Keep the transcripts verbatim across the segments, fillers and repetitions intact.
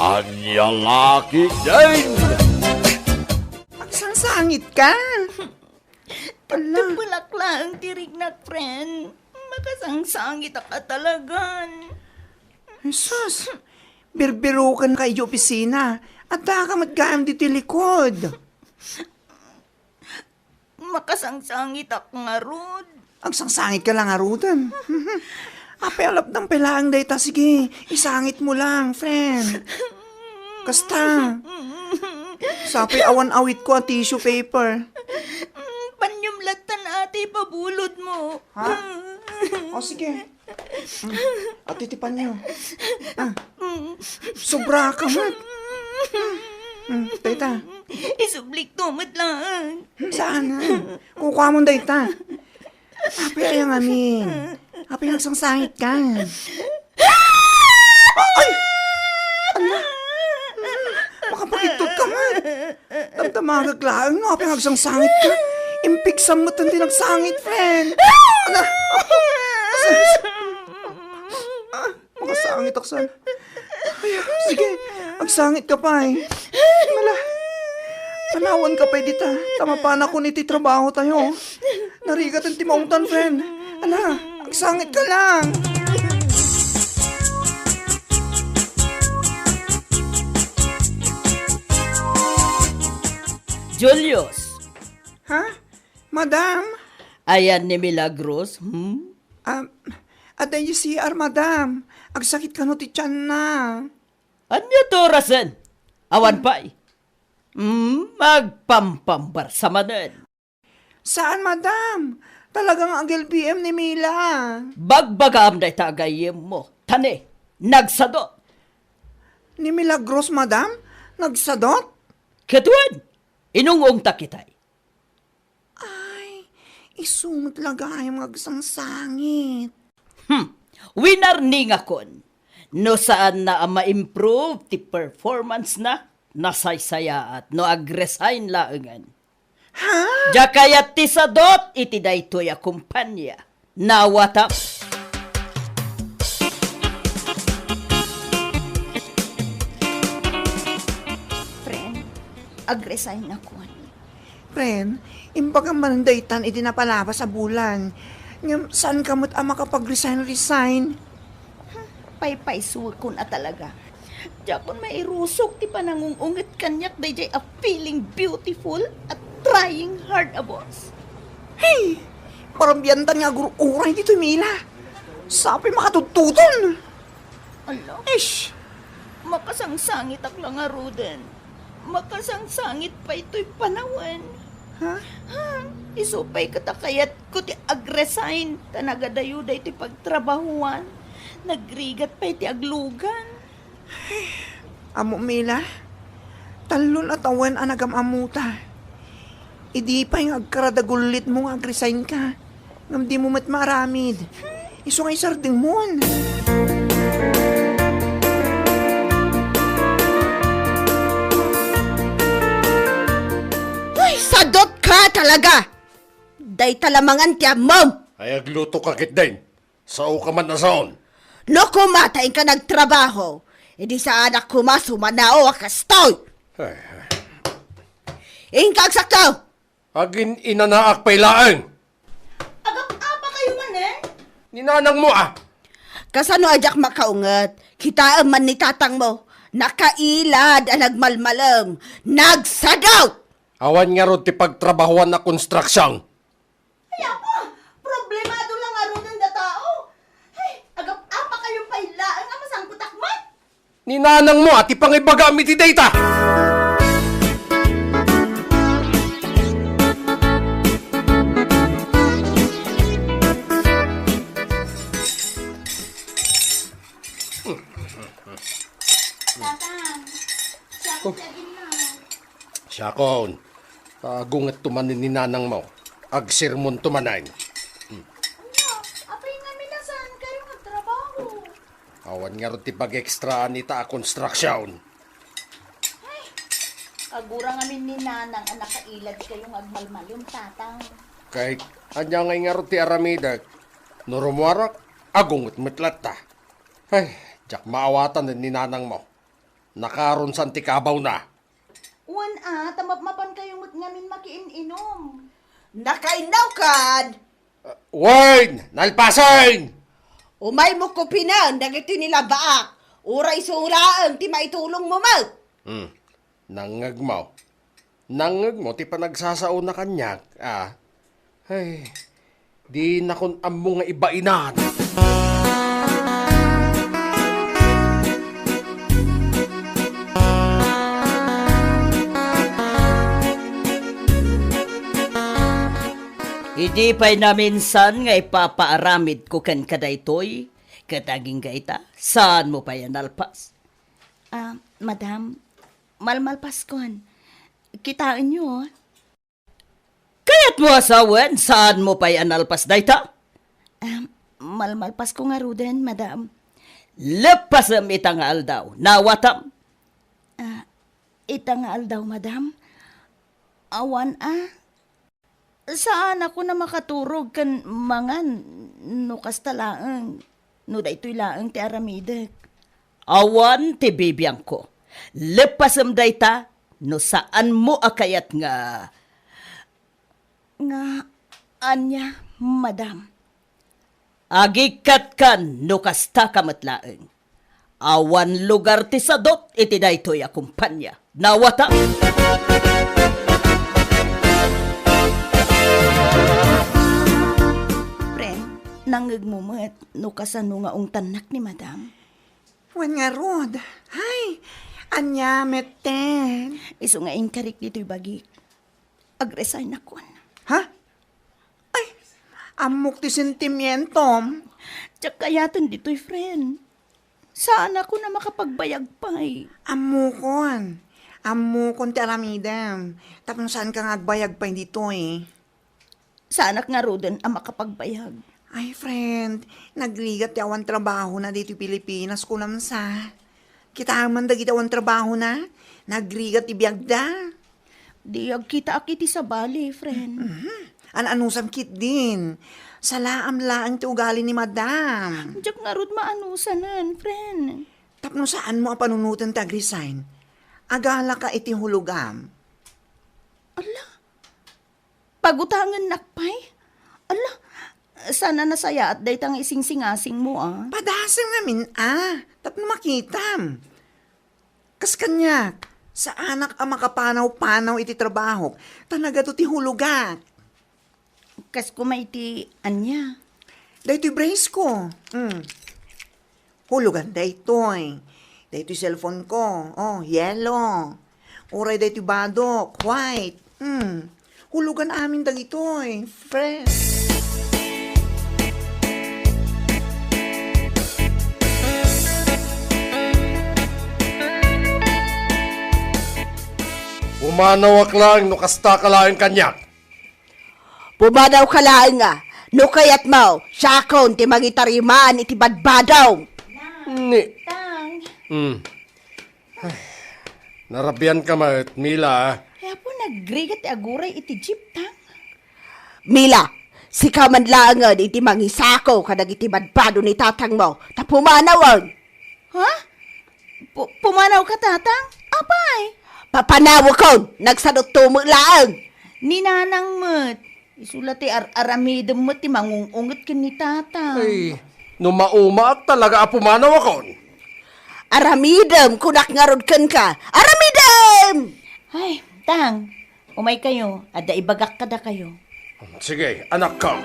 Ania la ketdin? Agsangsangit ka? Ala. Teptepelak laeng ti riknak, friend. Makasangsangitak a talagan. Jesus, birbiruken ka iti opisina. Adda ka met gayam ditoy likod. Makasangsangitak ngarud. Agsangsangit ka lang ngaruden. Apay, alapdang pay laeng dayta. Sige, isangit mo lang, friend. Kasta. Sapay awan awit ko a tissue paper. Panyom lattan, ate, pabulod mo. Ha? O, sige. Mm. Ati ti panyo. Ah. Sobra ka met. Mm, tayta. Isublik to met lang. Saan na? Kukuha mo dayta. Apay aya ngamin. Apay nagsangsangit ka. Ay! Ala! Makapagittot ka met. Damdamagek laeng no apay nga agsangsangit ka. Impigsam met ti nagsangit, friend. Ala! Ah, makasangit ak san. Ay, sige, agsangit ka pay. Ala, panawan ka pay dita. Ta mapanakon iti trabaho tayo. Narigat ti maungtan, friend. Ala, agsangit ka lang. Julius. Ha? Madam? Ayan ni Milagros, hmm? Ah, adda idiay C R, madam. Agsakit kano ti tianna. Ania ti orasen? Awan pay. Hmm, agpampambarsa manen. Saan, madam. Talaga nga ag-L P M ni Mila. Bagbagaam dayta a gayyemmo. Ta ne, nagsadot. Ni Milagros, madam? Nagsadot? Ket wen, inung-ungtak itay. Ay, isu met la gayam nga agsangsangit. Hmm, winarningakon. No saanna a ma-improve ti performance na, nasaysayaat no ag-resign laengen. Ha? Diak kayat ti sadot iti daytoy a kumpania. Nawatam. Friend, ag-resign ako. Friend, imbagam manen daytan idi napalabas a bulan. Ngem saan ka met a makapag-resign-resign? Paypaysuekon a talaga. Diakon mairusog ti panangung-unget kaniak daydiay a feeling beautiful a trying hard a boss. Hey! Parang biyantan nga agur-uray ditoy Mila. Sapay makatudtudon. Ala. Ish! Makasangsangitak la ngaruden. Makasangsangit pay toy panawen. Ha? Ha? Isu pay ket a kayatko ti ag-resign ta nagadayo daytoy pagtrabahuan. Nagrigat pay ti aglugan. Ammo, Mila, tallon a tawen a nagam-ammota. Idi pay nga agkarad a gullitmo nga ag-resign ka, ngem dimo met maaramid. Isu nga isardengmon. Uy, sadot ka talaga! Dayta la mangan ti ammom! Ay, agluto ka ketdin. Sao ka man a saon. No koma ta inka nagtrabaho, idi saanak koma sumanao a kastoy. Ay, ay. Inka agsakto! Agin-inanaak pay laeng. Agap-apa kayo manen? Ni nanangmo, ah. Kasano a diak makaunget? Kitaem man ni tatangmo. Nakailad a nagmalmalem. Nagsado! Awan ngarud ti pagtrabahoan a construction. Ay, apa! Problemado lang ngaruden a tao. Ay, agap-apa kayo pay laeng a masangkotak met? Ni nanangmo a ti pangibagam iti dayta! Tatang, siya ko Oh. Siakon, agungetto manen ni nanangmo. Agsermonto manen. Hmm. Ania, apay ngamin a saan kayo agtrabaho? Awan ngarud ti pag-extraan ita a construction. Ay, agura ngamin ni nanang a nakailad kayo nga agmalmalem, tatang. Kay, ania ngay ngarud ti aramidek? No rummuarak, agunget met latta. Ay, diak maawatan ni nanangmo. Nakaron san ti kabawna. Wen a, ta mapmapankayo met ngamin makiin-inom. Nakainnaw kad! Wen, nalpasen! Umaymo kupinen dagiti nilabaak, uray isu laeng ti maitulongmo met. Hmm. Nangngegmo. Nangngegmo ti panagsasaona kaniak, a? Ay, dinakon ammo nga ibainan. Idi pay naminsan nga ipapaaramidko kenka daytoy, ket agingga ita, saanmo pay a nalpas. Ah, madam, malmalpaskon. Kitaenyo, oh. Kayatmo a sawen, saanmo pay a nalpas dayta? Ah, malmalpasko ngaruden, madam. Leppasem ita nga aldaw. Nawatam? Ah, ita nga aldaw, madam? Awan a. Saanakon a makaturog ken mangan no kasta laeng, no daytoy laeng ti aramidek. Awan ti bibiangko. Leppasem dayta no saanmo a kayat nga, nga ania, madam? Agikatkan no kastaka met laeng. Awan lugar ti sadut iti daytoy a kumpania. Nawata! Friend, nangngegmo met no kasano nga ungtannak ni madam? Wen ngarud. Hay, ania metten? Isu nga inkarik ditoy bagik. Ag-resignakon. Ha? Ay, ammok ti sentimientom. Diak kayaten ditoy, friend. Saanakon a makapagbayag pay. Ammokon. Ammokon ti aramidem. Tapno saanka nga agbayag pay ditoy. Saanak ngaruden a makapagbayag. Ay, friend, nagrigat ti awan trabahona ditoy Pilipinas, kunam sa. Kitaem man dagiti awan trabahona, nagrigat ti biagda. Di agkitaak iti sabali, friend. Mhm. An-anusam ketdin. Salaam laeng ti ugali ni madam. Diak ngarud maanusanen, friend. Tapno saanmo a panunoten ti ag-resign, agalaka iti hulogam. Ala, pagutangennak pay? Ala, saan a nasayaat dayta nga isingsingasingmo, a? Padasem ngamin, a, tapno makitam. Kas kaniak, saanak a makapanaw-panaw iti trabahok, ta nagadu ti hulogak. Kas koma iti ania? Daytoy brace ko. Mm. Hulugan daytoy. Daytoy cellphone ko. Oh, yellow. Uray daytoy badok, white. Mm. Hulugan amin dagitoy, friend. Pumanawak laeng no kasta ka laeng kaniak. Pumanawka laeng a, no kayatmo, siakon ti mangitariman iti badbadom. Ni- Tang. Hmm. Ay, narabian ka met, Mila. Kaya po nagrigat ti aguray iti jeep, Tang. Mila, sika man laengen iti mangisako kadagiti badbado ni tatangmo, ta pumanawen. Ha? Pu-, pumanawka, Tatang? Apay? Papanawakon, nagsadutto met laeng. Ni Nanang met. Isu la ti ar-aramidem met ti mangung-unget ken ni Tatang. Ay, no maumaak talaga a pumanawakon. Aramidem, kunak ngarud kenka. Aramidem! Ay, Tang, umaykayo, adda ibagak kadakayo. Sige, anakko.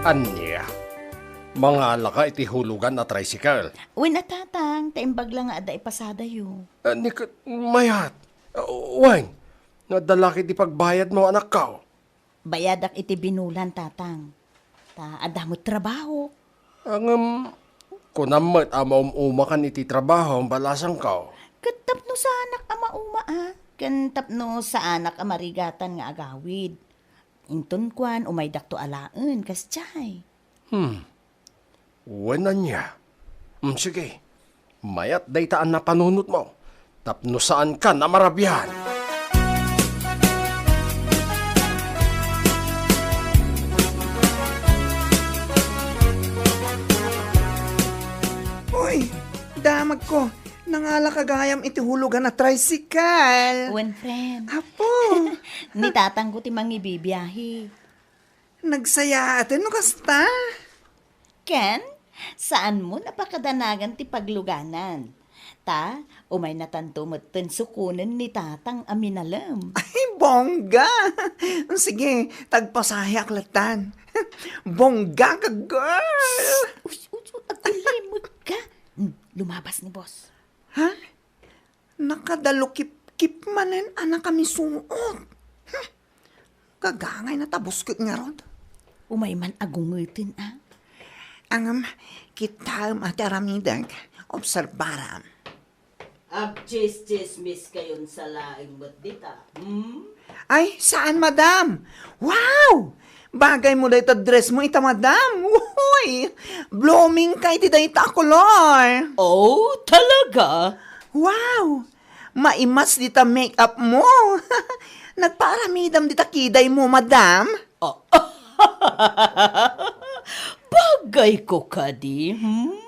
Ania? Mangalaka iti hulugan a tricycle? Wen a, Tatang, ta imbag la nga adda ipasadayo. Ania ket mayat? Wen, nga adda la ket ti pagbayadmo, anakko. Bayadak iti binulan, Tatang. Ta adda met trabaho. Ngem, kunam met a maum-umakan iti trabaho, balasangko. Ket tapno saanak a mauma a, ken tapno saanak a marigatan nga agawid. Inton kuan, umaydakto alaen, kasdiay. Hmm. Wen ania? Hmm, sige. Mayat dayta a napanunotmo. Tapno saankan a marabian. Damagko, nangalaka gayam iti hulugan a tricycle. Wen, friend. Apo. Ni tatangko ti mangibibiahe. Nagsayaaten no kasta. Ken, saanmo napakadanagan ti pagluganan. Ta, umaynatanto metten sukonen ni tatang a minalem. Ay, bongga! Sige, tagpasaheak lattan. Bongga ka, girl! Uy, uy, uy, agkulimekka. Hmm, lumabas ni boss. Ha? Nakadalukipkip manen a nakamisuot. Hmm. Gagangay na ta busket ngarud. Umay man agungeten, a? Ngem, kitaem a ti aramidek, obserbaram. Agtsistsismis kayon sa laeng met dita, hmm? Ay, saan, madam? Wow! Bagay mo dayta dress mo ita, madam. Uy! Blooming ka iti dayta a kolor. Oh, talaga? Wow! Maimas dita make-up mo. Nagpaaramidam dita kiday mo, madam? Ah. Bagay ko kadi, hmm?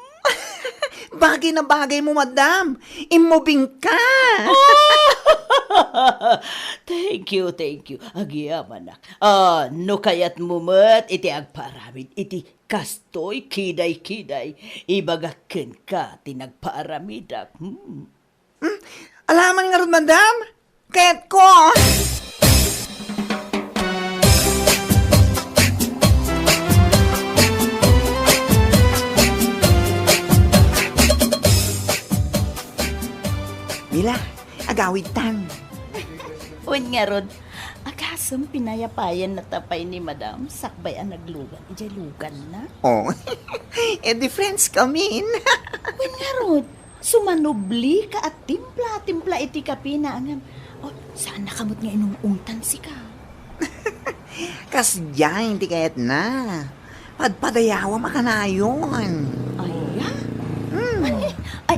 Bagay na bagay mo, madam. Immobing ka. Ah! Thank you, thank you. Agyamanak. Ah, no kayatmo met iti agpaaramid iti kastoy kiday-kiday, ibagak kenka ti nagpaaramidak. Hmm. Hmm? Alaman ngarud, madam? Kayatko! Mila, agawidtan. Wen ngarud, agasem pinayapayan na ta pay ni madam sakbay a naglugan idiay luganna? Oh, e di friends kamin. Wen ngarud, sumanublika a timpla-timpla iti kapina, ngem, oh, saannaka met nga inung-ungtan sika. Kasdiay ti kayatna. Padpadayawam a kanayon. Aya? Hmm. Ay, ay,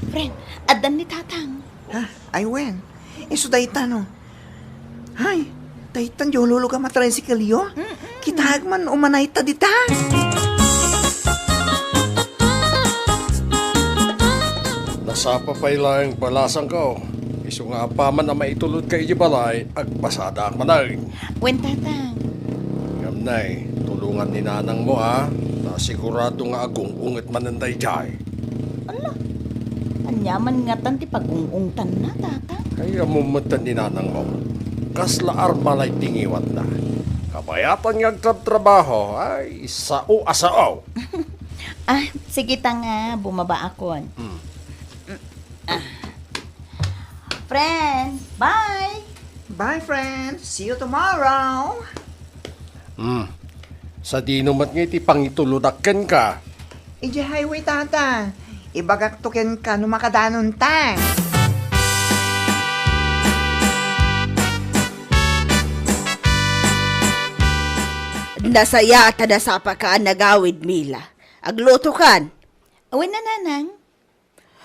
friend, addan ni tatang. Ha? Ay, wen. Isu dayta, no? Hay, daytan di hululog a matricycle-yo? Mm-mm. Kitaek man, umanayta dita. Nasapa pay laeng balasangko. Isu nga apaman a maitulodka iti balay, agpasadaak manen. Wen, tatang. Ngem nay, tulongan ni nanangmo, a. Ta sigurado nga agung-unget manen daydiay. Ala, aniaman ngatan ti pag-ung-ungtanna, tatang? Ay, ammom metten ni nanangmo. Kasla armalay ti ngiwatna. Kabayatan nga agtrabtrabaho, ay, sao a sao. Ah, sige ta nga, bumabaakon. Hmm. Ah. Friend, bye! Bye, friend. See you tomorrow. Hmm. Sadino met nga iti pangitulodak kenka? Idiay highway, tata. Ibagakto kenka no makadanonta. Nasayaat a nasapaka a nagawid, Mila. Aglutokan? Awan na, nanang.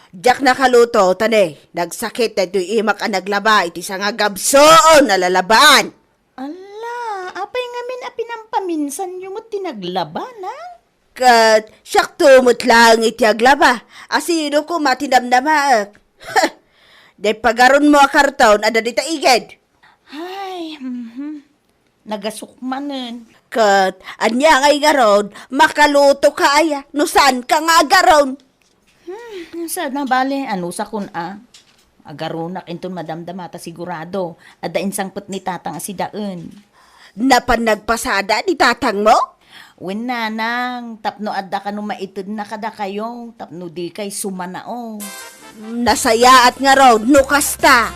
Diak nakaluto, ta ne, nagsakit daytoy imak a naglaba iti sangagabsol a lalabaan. Ala, apay ngamin a pinampaminsanyo met ti naglaba, nang? Ket siakto met laeng iti aglaba. A sino koma ti namnamaek? Dayta pagarunmo a karton adda dita igid. Ay, mhm. Nagasok manen. Ket ania ngay ngarud, makalutoka aya no saanka nga agarun? Hmm, saan a bale, anusakon a. Agarunak inton madamdama ta sigurado, adda insangpet ni tatang a sidaen. Napan nagpasada ni tatangmo? Wen, nanang, tapno adda kano maitedna kadakayo, tapno dikay sumanao. Nasayaat ngarud no kasta.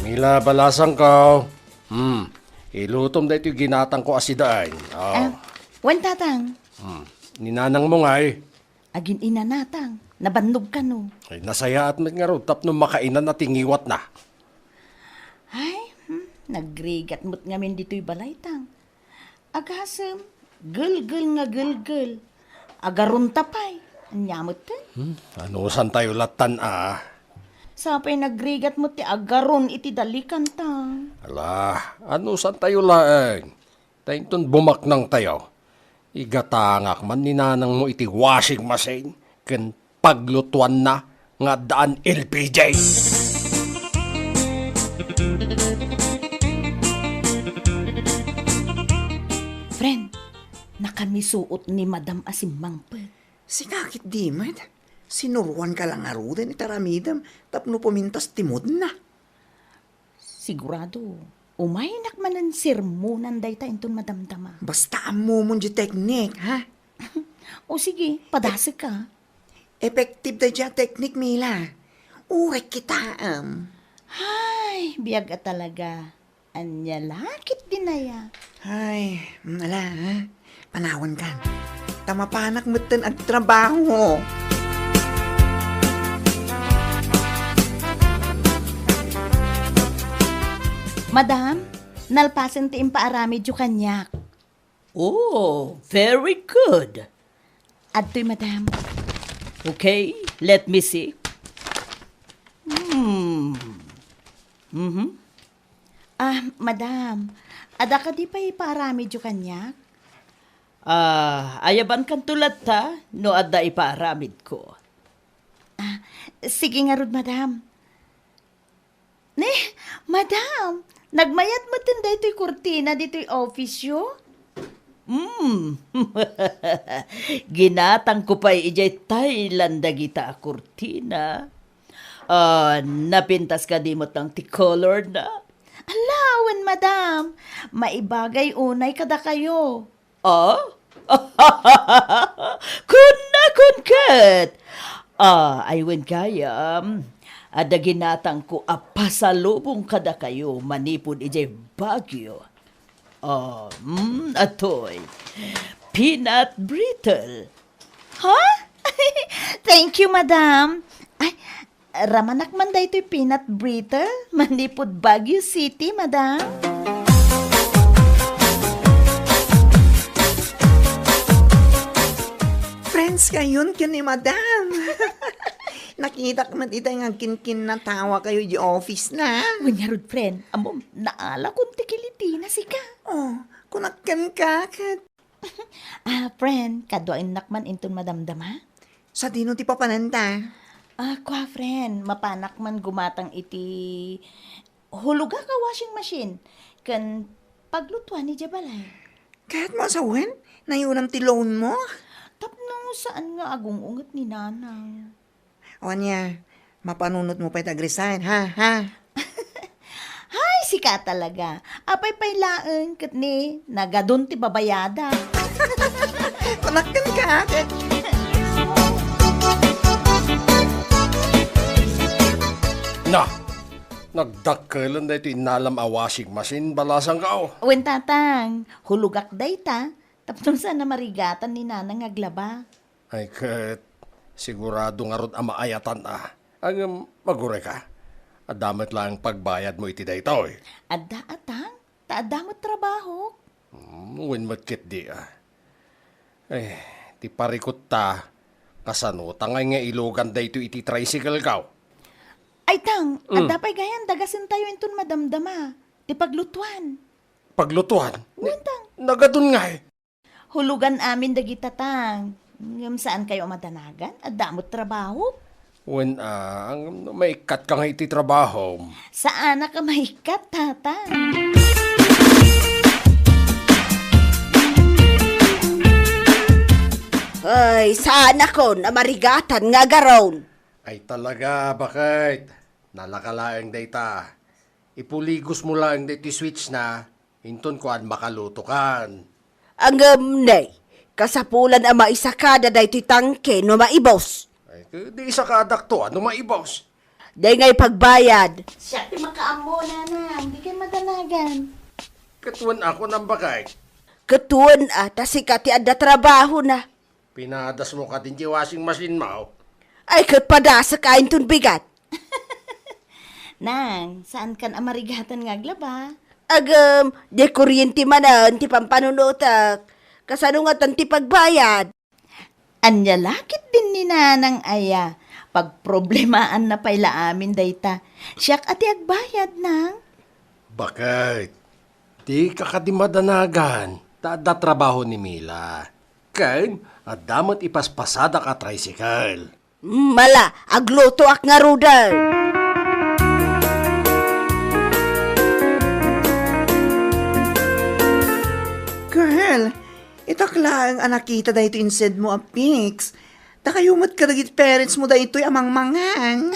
Mila, balasangko. Hmm, ilutom daytoy ginatangko a sidaen. Oh. Ah, wen, tatang. Hmm, ni nanangmo ngay? Agin-ina, natang, nabannog kano. Ay, nasayaat met ngarud tapno makainan a ti ngiwatna. Ay, hmm, nagrigat met ngamin ditoy balay, tang. Agasem, gelgel nga gelgel. Agarunta pay. Ania met, eh? Hmm, anusantayo lattan a? Sapay nagrigat met ti agarun iti dalikan, tang. Ala, anusantayo laeng? Ta inton bumaknangtayo, igatangak man ni nanangmo iti washing machine ken paglutuanna nga addaan L P G. Friend, nakamisuot ni Madam a simmangpet. Sika ketdi met, sinuroanka la ngaruden iti aramidem tapno pumintas ti moodna. Sigurado, umaynak manen sermonan dayta inton madamdama. Basta ammomon diay teknik, ha? O sige, padasekka. Effective daydiay a teknik, Mila. Uray kitaem. Ay, biag a talaga. Ania la ketdin aya? Ay, mm, ala, ha? Panawankan. Ta mapanak metten agtrabaho. Madam, nalpasen ti impaaramidyo kaniak. Oh, very good. Adtoy, madam. Okay, let me see. Hmm. Mhm. Ah, madam, adda kadi pay ipaaramidyo kaniak? Ah, ayabankanto latta no adda ipaaramidko. Ah, sige ngarud, madam. Ne, madam, nagmayat metten daytoy kurtina ditoy office-yo? Mm. Ginatangko pay idiay Thailand dagita a kurtina. Ah, napintas kadi met ti color na? Ala, wen, madam. Maibagay unay kadakayo. Ah? Kunna, kun ket. Ah, ay wen gayam, adda ginatangko a pasalubong kadakayo manipud idiay Baguio. Ah, mm, atoy. Peanut brittle. Ha? Thank you, madam. Ay, ramanak man daytoy peanut brittle manipud Baguio City, madam. Friends kayon ken ni madam. Nakitak met itay nga agkinkinnatawa kayo di office na. Wen ngarud, friend, ammom, naalakon ti kilitina, sika. Oh, kunak kenka, ket Ah, friend, kaduaennak man inton madamdama? Sadino ti papananta? Ah, kua, friend, mapanak man gumatang iti hulogak a washing machine ken paglutuan idiay balay. Kayatmo a sawen? Nayunam ti loan mo? Tapno saan nga agung-unget ni nanang. O ania, mapanunotmo pay ti agresign, ha? Ha? Hay, sika talaga. Apay pay laeng ket ni nagadun ti babayada. Kunak kenka, ket. Na, nagdakkelen daytoy innalam a washing machine, balasangko. Wen, tatang, hulogak dayta, tapno saan a marigatan ni nanang nga aglaba. Ay ket, sigurado ngarud a maayatan a. Ngem, magurayka. Adda met laeng pagbayadmo iti daytoy. Adda, atang, ta adda met trabahok. Hmm, wen met ketdi a. Ay, ti parikutta, kasano ta ngay nga ilugan daytoy iti tricycle-ko? Ay, tang, Mm. Adda pay gayan dagasentayo inton madamdama. Ti paglutuan. Paglutuan? Wen, tang. Nagadun ngay. Hulugan amin dagita, tang. Ngem saankayo a madanagan? Adda met trabaho. Wen, ah, ngem no maikkatka nga iti trabahom. Saanak a maikkat, tatang. Ay, saanakon a marigatan nga agaron. Ay talaga, baket. Nalaka laeng dayta. Ipuligosmo laeng daytoy switch na. Inton kuan, makalutokan. Ngem ne, kasapulan a maisakada daytoy tangke no maibus. Ay, di isakadakto, no maibus. Dayta ngay pagbayad. Siak ti makaammo, nanang. Dikay madanagan. Ket wen a, kunak, baket. Ket wen a, ta sika ti adda trabahona. Pinadasmo kadi ti washing machine-mo? Ay, ket padasek a inton bigat. Nang, saankan a marigatan nga aglaba? Agem, di kuryente manen ti pampanunotek. Kasano ngatan ti pagbayad? Ania la ketdin ni nanang aya? Pagproblemaanna pay la amin dayta. Siak a ti agbayad, nang. Baket. Dika kadi madanagan, ta adda trabaho ni Mila. Ken adda met ipaspasadak a tricycle. Mala, aglutoak ngaruden. Girl, itak laeng a nakita daytoy insendmo a pics. Dakayo met kadagiti parentsmo daytoy a mangmangan.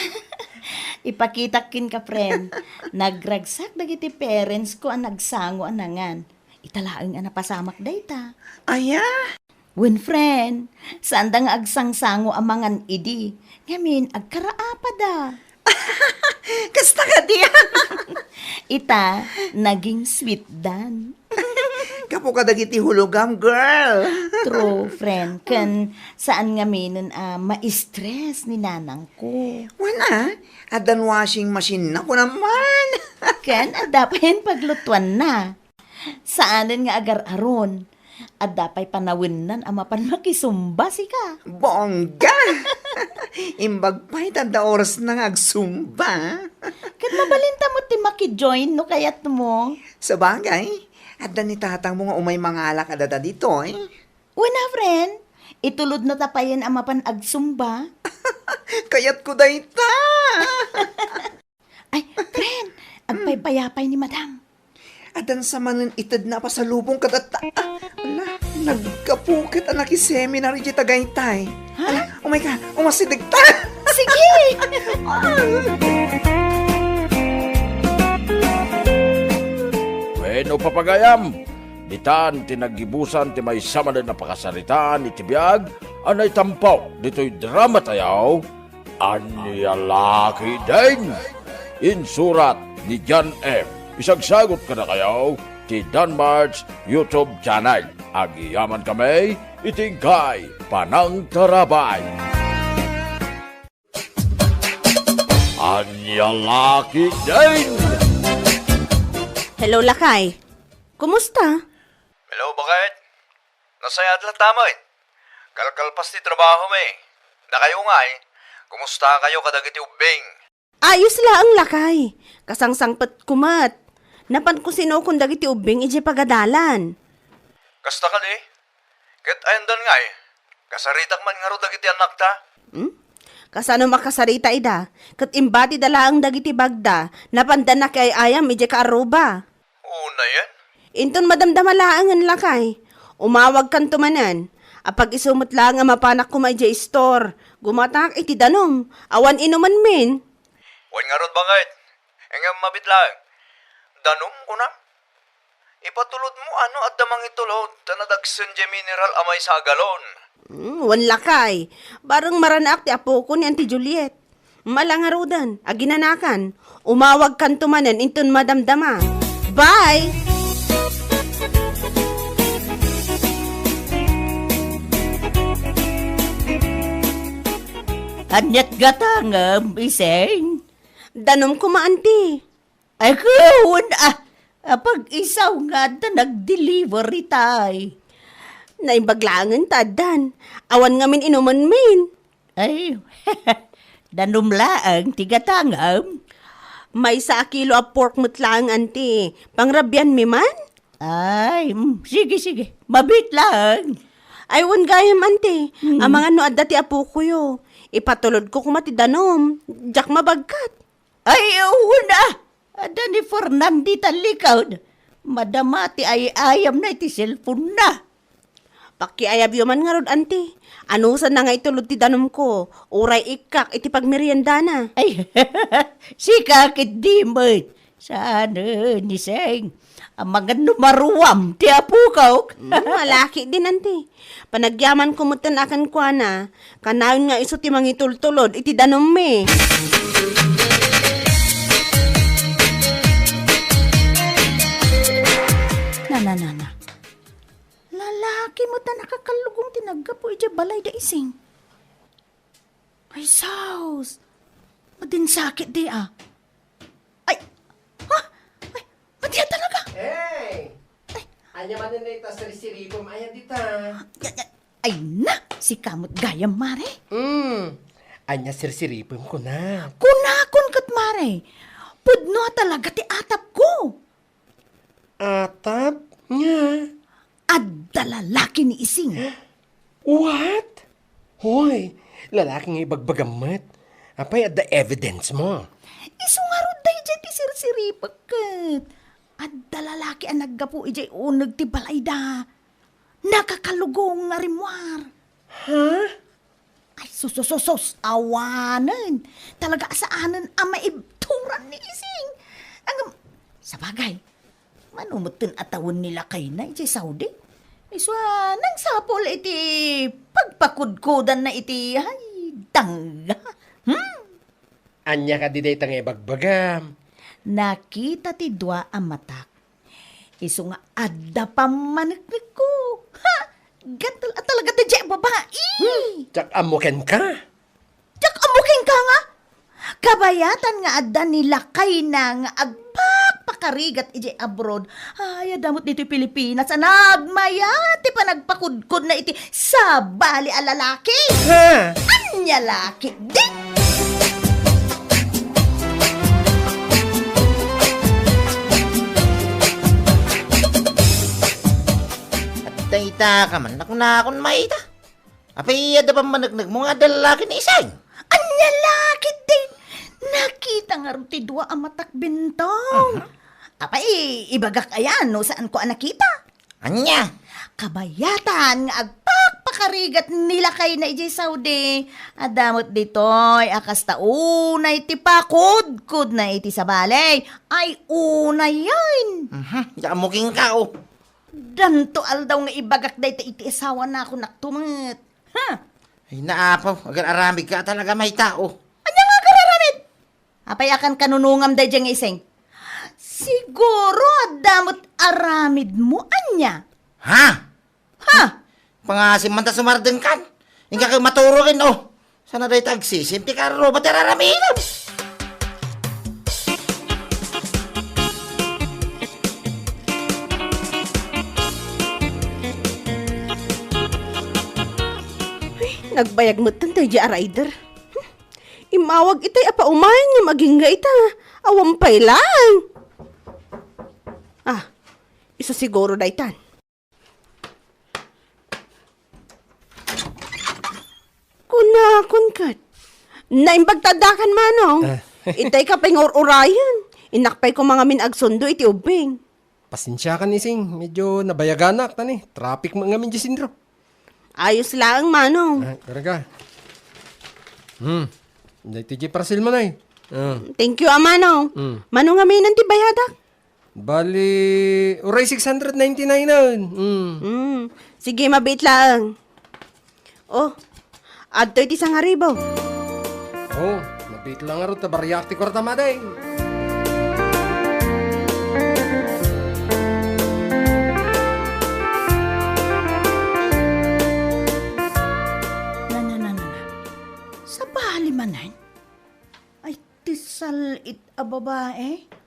Ipakitak kenka, friend. Nagragsak dagiti parentsmo a nagsango a nangan. Ita laeng a napasamak dayta. Aya? Wen, friend, saanda nga agsangsango a mangan idi. Ngamin, agkaraapada. Kasta kadi? Ita, naging sweet dan. Gapu kadagiti hulogam, girl. True, friend. Ken saan ngaminen a ma-stress ni nanangko. Wen a, addan washing machine na ko naman. Ken adda payen paglutuanna. Saanen nga agar-aron. Adda pay panawennan a mapan makisumba sika. Bongga! Imbag pay ta adda orasna nga agsumba. Ket mabalinta met ti makijoin no kayatmo. Sabagay, adda ni tatangmo nga umay mangala kadata ditoy. Wen a, friend, itulodna ta payen a mapan agsumba. Kayatko dayta! Ay, friend, agpaypayapay ni Madam. Addan sa manen itedna a pasalubong kadatta. Ah, ala, naggapu ket a nakiseminar idiay Tagaytay. Ha? Ala, umay ka, umasideg ta. Sige! Wenno, papagayam, ditan ti naggibusan ti maysa manen a pakasaritaan iti biag a naitampo ditoy drama tayo, Ania La Ketdin? Insurat ni John M. Isagsagut kadakayo ti Danmart's YouTube channel. Agyamankami iti inkay panangtarabay. Ania La Ketdin? Hello, lakay. Kumusta? Hello, baket. Nasayaat latta met. Kalkalpas ti trabahomi. Dakayo ngay, kumusta kayo kadagiti ubbing? Ayos laeng, lakay. Kasangsangpetko met. Napanko sinukon dagiti ubbing idiay pagadalan. Kasta kadi? Ket ayandan ngay, kasaritak man ngarud dagiti annakta? Hmm? Kasano makasarita ida? Ket imbatida laeng dagiti bagda, napanda nakiay-ayam idiay kaarruba. Unayen? Inton madamdama laengen, lakay. Umawagkanto manen. Apag-isu met laeng a mapanak koma idiay istor. Gumatak iti danum. Awan inumenmin. Wen ngarud, baket. Ngem mabiit laeng. Danum, kunam? Ipatulodmo a no adda mangitulod ta nadagsen diay mineral a maysa a galon. Hmm, wen lakay. Bareng maranaak ti apoko ni Auntie Juliet. Mala ngaruden, aginanakan. Umawagkanto manen inton madamdama. Bye! Aniat gatangem, Iseng? Danum koma, Auntie. Ay, kawan, ah, apag-isaw nga adda nag-deliver itay. Naimbag laengen ta addan. Awan ngamin inumenmin. Ay, danum laeng ti gatangam. Maysa a kilo a pork met laeng, Auntie. Pangrabianmi man? Ay, mm, sige, sige. Mabiit laeng. Ay, wen gayam, Auntie. Hmm. Amangan no adda ti apokoyo. Ipatulodko koma ti danum. Diak mabagkat. Ay, wen a! Adda ni Fernan dita likod. Madama ti ay-ayamna iti cellphone-na. Pakiayabyo man ngarud, Auntie. Anusanna nga itulod ti danumko, uray ikkak iti pagmeriendana. Ay, sika ketdi met. Saan, eh, ni Seng? Amangan no maruam ti apokok. Hmm, malaki din, Auntie. Panagyamanko metten a kenkuana, kanayon nga isu ti mangitultulod iti danummi. Na, na, na, na. Lalaki met a nakakallugong ti naggapu idiay balay da Ising. Ay, sus! Madinsakit di, ah. Ay! Ha? Ay, madi a talaga! Hey! Ay! Ania manen dayta sirsiripem? Ayan dita. Ay, ay, ay na! Sika met gayam, mare. Hmm. Ania sirsiripem kuna? Kunakon ket, mare. Pudno a talaga ti atapko. Atap nga. Adda lalaki ni Ising. What? Hoy, lalaki nga ibagbagam met. Apay, adda evidence mo? Isu ngarud daydiay ti sirsiripek ket. Adda lalaki a naggapu idiay uneg ti balayda. Nakakalugong nga rimmuar. Ha? Ay, sus, sus, sus, sus, awanen. Talaga a saanen a maibturan ni Ising. Ngem, sabagay, mano metten a tawen ni lakayna idiay Saudi? Isu a nangsapul iti pagpakudkudanna iti, ay, dangga. Hmm? Ania kadi dayta nga ibagbagam? Nakita ti dua a matak. Isu nga adda pammaneknekko. Ha! Gatel a talaga daydiay a babai! Hmm, diak ammo kenka. Diak ammo kenka nga? Kabayatan nga adda ni lakayna nga agpakpakarigat idiay abroad. Ay, adda met ditoy Pilipinas a nagmayat ti panagpakudkodna iti sabali a lalaki. Ha? Ania la ketdi? Dayta ka man, nakunakon mayta. Apay, adda pammaneknekmo nga adda lalaki ni Ising? Ania la ketdi? Nakita ngarud ti dua a matak, Bentong. Aha. Apay, ibagak aya no saanko a nakita? Ania? Kabayatan nga agpakpakarigat ni lakayna idiay Saudi. Adda met ditoy a kasta unay ti pakudkodna iti sabali. Ay, unayen. Mhm, diak ammo kenka, o. Danto aldaw nga ibagak dayta iti asawanakon, naktumet. Ha? Ay, naapaw, agar-aramidka a talaga mayta, o. Ania nga agar-aramid? Apay a kan kanunongam daydiay nga Ising? Siguro adda met aramidmo, ania? Ha? Ha? Pangasim man ta sumardengkan. Inka ket maturogen, o. Sana dayta agsisip ti karruba ti ar-aramidem. Ay, nagbayag metten daydiay a rider. Hmm. Immawag itay a paumayen ngem agingga ita. Awan pay laeng. Ah, isu siguro daytan. Kunakon ket, naimbag ta addakan, Manong. Ah. Itay ka pay nga ur-urayen. Innak pay koma ngamin agsundo iti ubbing. Pasensiakan, Ising. Medyo nabayaganak, ta ni traffic met ngamin diay sentro. Ayos laeng, Manong. Ah, talaga. Hmm. Daytoy diay parcel mo, Nay. Ah. Thank you, a Manong. Hmm. Mano ngamin ti bayadak? Bali, uray six hundred ninety-nine na. Mm. Mm. Sige, mabiit laeng. Oh, adtoy ti sangaribu. Oh, mabiit lang ngarud ta bariak ti kuarta, Madi. Na, na, na, na, na. Sabali manen? Ay, ti sal-it a babae?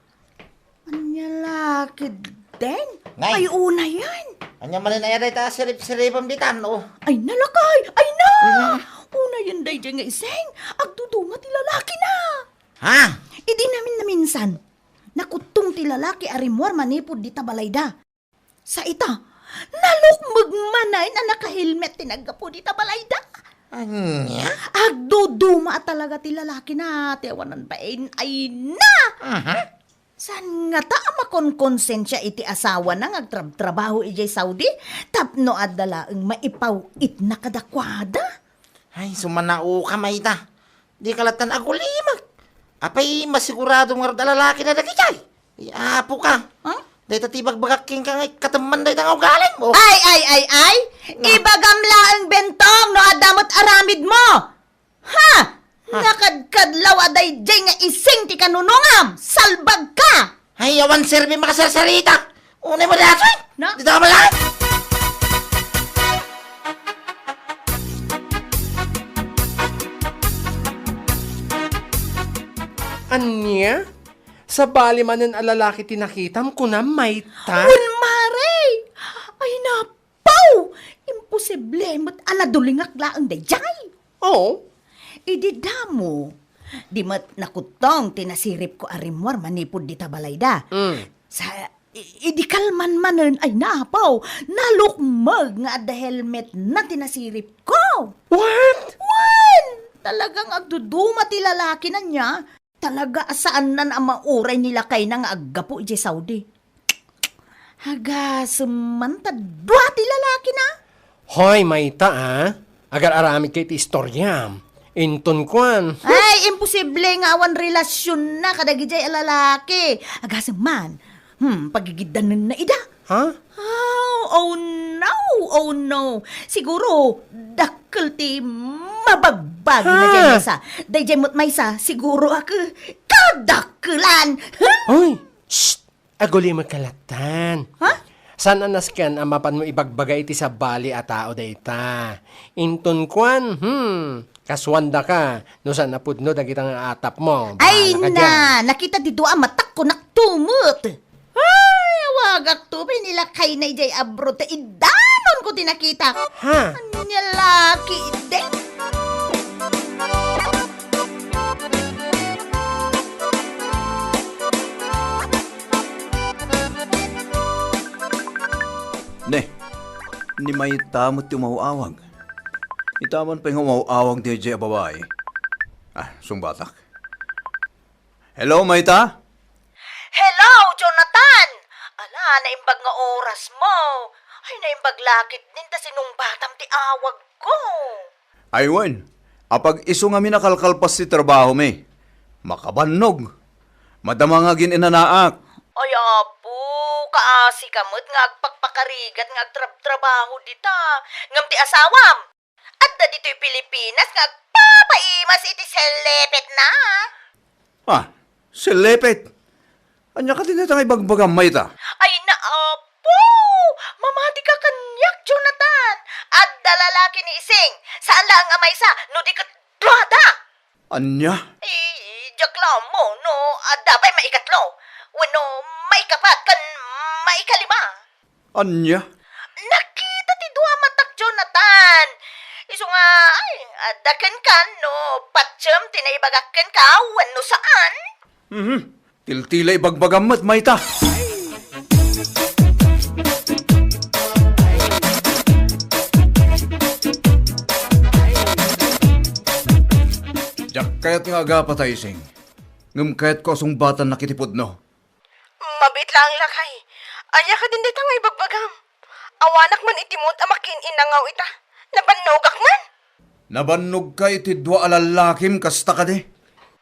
Ania la ketdin? Nay! Ay, unayen. Ania manen aya dayta a sirip-siripem ditan, o? Ay, nalakay! Ay, na! Mhm. Unayen daydiay nga Ising. Agduduma ti lalakina. Ha? Idi namin naminsan, nakuttong ti lalaki a rimmuar manipud dita balayda. Sa ita, nalukmeg manen a naka-helmet ti naggapu dita balayda. Ania? Agduduma a talaga ti lalakina, ti awanan bain, ay na! Aha. Saan ngata a makonkonsensia iti asawana nga agtrabtrabaho idiay Saudi tapno adda laeng maipaw-itna kadakuada? Ay, sumanaoka mayta. Dika lattan agulimek. Apay, masigurado ngarud a lalakina dagitoy? Ay, apo ka. Ha? Dayta ti ibagbagak kenka nga ikkatemman dayta nga ugalim, o. Ay, ay, ay, ay! Na. Ibagam laeng, Bentong, no adda met aramidmo! Ha? Ha? Nakadkadlaw a daydiay nga Ising ti kanunongam! Salbag ka! Ay, awan serbi makasarsarita! Unay mo dason! Na? Dita ka pala! Ania? Sabali manen a lalaki ti nakitam, kunam, mayta? Wen, mare! Ay, napaw! Imposible met a nadulingak laeng daydiay! Oo. Idi damo, di met nakuttong ti nasiripko a rimmuar manipud dita balayda. Mm. Sa I-, idi kalman manen, ay, napaw, nalukmeg nga adda helmetna ti nasiripko. What? Wen! Talagang agduduma ti lalakina ania. Talaga a saannan a mauray ni lakayna nga aggapu idiay Saudi. Agasem man ta dua ti lalakina. Hoy, mayta, a. Agar-aramidka iti istoriam. Inton kuan. Ay, imposible nga awan relasionna kadagidiay a lalaki. Agasem man. Hmm, pagigiddanenna ida. Ha? Oh, oh no, oh no. Siguro, dakkel ti mabagbagi na Ha? diay maysa. Daydiay met maysa, siguro a kadakkelan. Huh? Hoy! Shh! Agulimekka lattan. Ha? Saan a nasken a mapanmo ibagbaga iti sabali a tao dayta? Inton kuan, hmm, kasuandaka, no saan a pudno dagita nga atapmo. Ay Bahala ka na, diay. Nakita ti dua a matakko naktumot. Ay, awagak to, bay, ni lakayna idiay abroad, ta idanonko ti nakitak. Ha? Ania laki, de? Ne, ni mayta met ti umaw-awag. Ita man pay nga umaw-awag daydiay a babai. Ah, sungbatak. Hello, mayta? Hello, Jonathan! Ala, naimbag nga oras mo. Ay, naimbag lakit din ta sinungbatam ti awag ko. Ay wen, apag isu ngamin a kalkalpas ti trabahomi. Makabannog. Madama nga agin-inanaak. Ay, apo, kaasi ka met nga agpakpakarigat nga agtrabtrabaho dita. Ngem ti asawam, adda ditoy Pilipinas nga agpapaimas iti sellepetna. Ah, sellepet? Ania kadi dayta nga ibagbagam, mayta? Ay, naapo! Mamati ka kaniak, Jonathan! Adda lalaki ni Ising! Saan laeng a maysa, no di ket duada! Ania? Eh, diak la ammo no adda pay maikatlo, wenno maikapat ken maikalima. Ania? Nakita ti dua a matak, Jonathan. Isu nga, ay, adda kenka no patiem ti naibagak kenka wenno saan? Mhm. Tiltila ibagbagam met, mayta. Diak kayat nga agapata, Ising. Ngem kayatko a sungbatannak iti pudno. Mabiit laeng, lakay. Ania kadin dayta nga ibagbagam? Awanak man iti mood a makiin-inangaw ita. Nabannogak man. Nabannogka iti dua a lallakim, kasta kadi?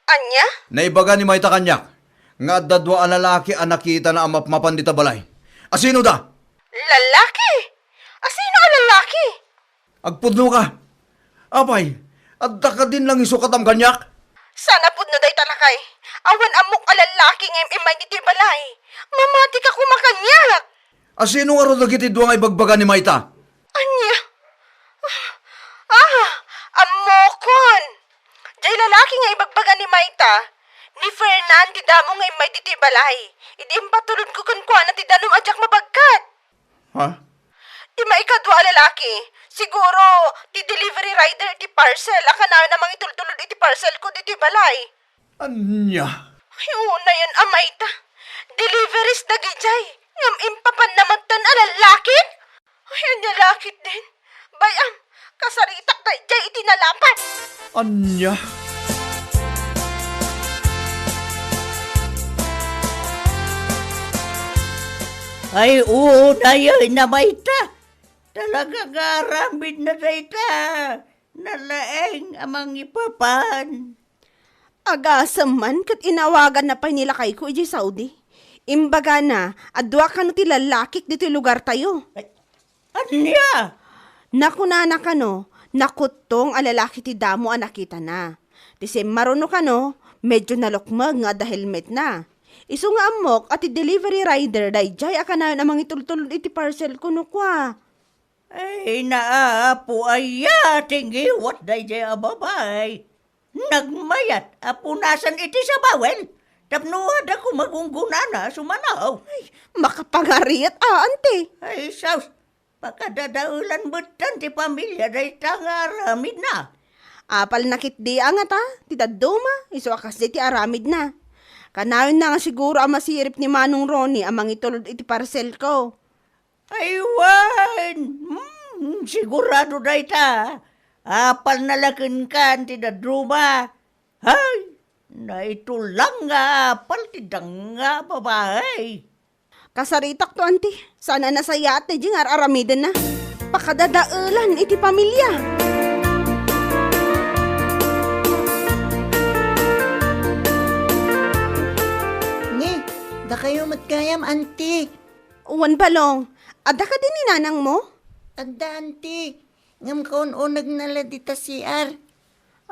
Ania? Naibaga ni mayta kaniak nga adda dua a lalaki a nakitana a mapmapan dita balay. Asino da? Lalaki? Asino a lalaki? Agpudnoka. Apay, adda kadin nangisukatmo kaniak? Saan a pudno dayta, lakay. Awan ammok a lallaki nga im-immay ditoy balay. Mamati ka koma kaniak. Asino ngarud dagiti dua nga ibagbaga ni mayta? Ania? Ah, ammokon. Jay lalaki nga ibagbaga ni mayta, ni Fernan ti damo nga immay ditoy balay. Idi impatulodko kenkuana ti danum a diak mabagkat. Ha? Ti maikadua a lalaki, siguro, ti delivery rider ti parcel a kanayon a mangitultulod iti parcel ko ditoy balay. Ania? Ay, unayen a mayta. Deliveries dagidiay. Ngem impapanna metten a lallaki? Ay, ania lakit din? Bay-am, kasaritak daydiay iti nalapat. Ania? Ay, unayen a mayta. Talaga nga aramidna dayta. Nalaeng a mangipapan. Agasem man ket inawaganna pay ni lakayko idiay Saudi. Imbagana a dua kano ti lallakik ditoy lugartayo. Ay, ania? Nakunana kano, nakuttong a lalaki ti damo a nakitana. Ti simmaruno kano, medyo nalukmeg nga adda helmetna. Isu nga ammok a ti delivery rider daydiay a kanayon a mangitultulod iti parcel ko no kua. Ay, naapo aya ti ngiwat daydiay a babay. Nagmayat a punasan iti sabawen tapno adda koma gunggonana a sumanaw. Ay, makapangariat a, anti. Ay, sus, pakadadaelan metten ti pamilia dayta nga aramidna. Apalna ketdi a ngata ti dadduma, isu a kasdi ti aramidna. Kanayon na nga siguro a masirip ni Manong Ronnie a mangitulod iti parcel ko. Ay, wen! Hmm, sigurado dayta. Apal na la kenka ti dadduma. Hay! Naitulang nga apal ti danga a babae. Kasaritakto, anti. Saan a nasayaat daydi nga ar-aramidenna. Pakadadaelan iti pamilya. Ni, dakayo met gayam, anti. Wen, Balong. Adda kadi ni nanangmo? Adda, anti. Ngem kaun-unegna la dita C R.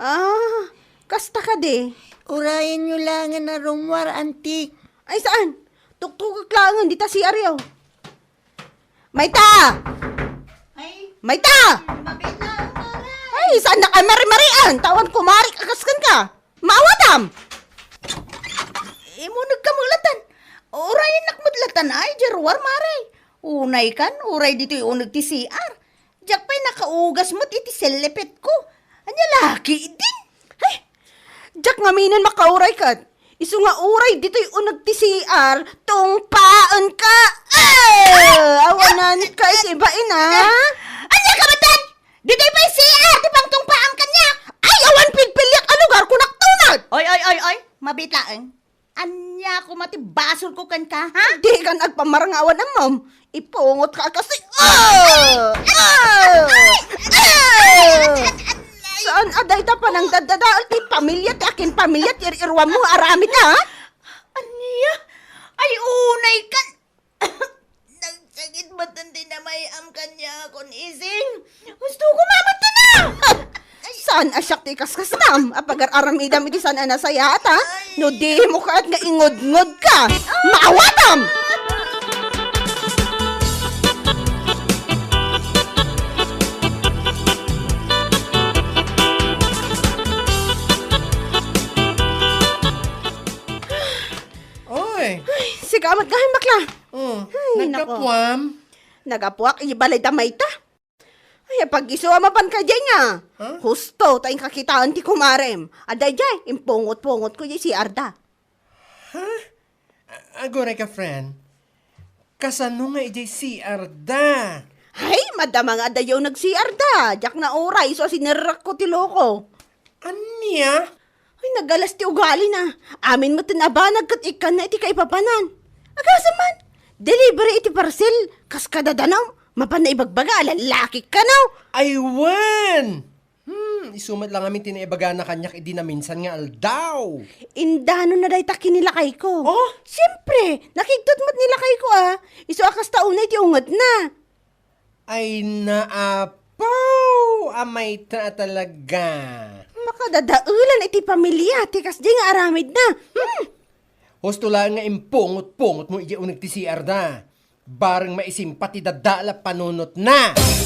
Ah, kasta kadi? Urayenyo laengen a rummuar, anti. Ay, saan? Tuktokek laengen dita C R yo. Mayta! Ay, Mayta! Mabit na, Mare. Ay, saan na ka mari-marian? Tawan kumarik akas kenka. Maawatam! Imuneg ka met latan. Urayennak met latan ay, diay ruar, Mare. Unay kan, uray ditoy uneg ti C R. Diak pay nakaugas met iti sellepetko. Ania la ketdin? Hay! Diak ngamin makauray ket. Isu nga uray ditoy uneg ti C R, tungpaenka. Ah! Awanan ka iti bain, a? Ania ka met? Ditoy pay C R ti pangtungpaam kaniak. Ay, awan pilpiliak a lugar, kunak tunot. Oy, oy, oy, oy. Mabit laeng. Ania koma ti basolko kenka, ha? Dikan agpammarangawan, ammom. Ipungotka a kasi. Ah! Ah! Ah! Saan a dayta panangdaddadael ti pamilya ti akin pamilya ti ir-iruammo nga aramid, ha? Ania? Ay, unay kan. Nagsakit met ti namay-am kaniakon, Ising. Gusto ko mamatay na! Saan a siak ti ikaskastam a pagar-aramidam iti saan a nasayaat, ha? Ay. No di mo kaat nga ingudngod ka, maawatam! Oy! Ay, sika met gayam, bakla. Oh, ay, nako. Naggapuam? Nagapuak, ibalay da mayta. Ay, apag-isu a mapan ka diay nga. Huh? Husto, ta inka kitaan ti kumarem. Adda diay, impungot-pungotko diay C R da. Huh? A-, aguray ka, friend. Kasano nga idiay C R da? Ay, madama nga adayo nag-C R da. Diak nauray, isu a sinerrekko ti loko. Ania? Ay, nagalas ti ugalina. Amin met ti nabanag ket ikkanna iti kaipapanan. Agasem man, delivery iti parcel, kas kadadanom, mapanna ibagbaga a lalaki kano. Ay, wen! Hmm, isu met la ngamin ti naibagana kaniak idi naminsan nga aldaw. Indanonna dayta kinilakayko. Oh? Siempre, nakigtot met ni lakayko, a. Isu a kasta unay ti ungetna. Ay, naapaw! A mayta a talaga. Makadadaelan iti pamilya ti kasdi nga aramidna. Hmm! Husto laeng nga impungot-pungotmo idiay uneg ti C R da. Bareng maisimpat ti daddael a panunotna. Ay,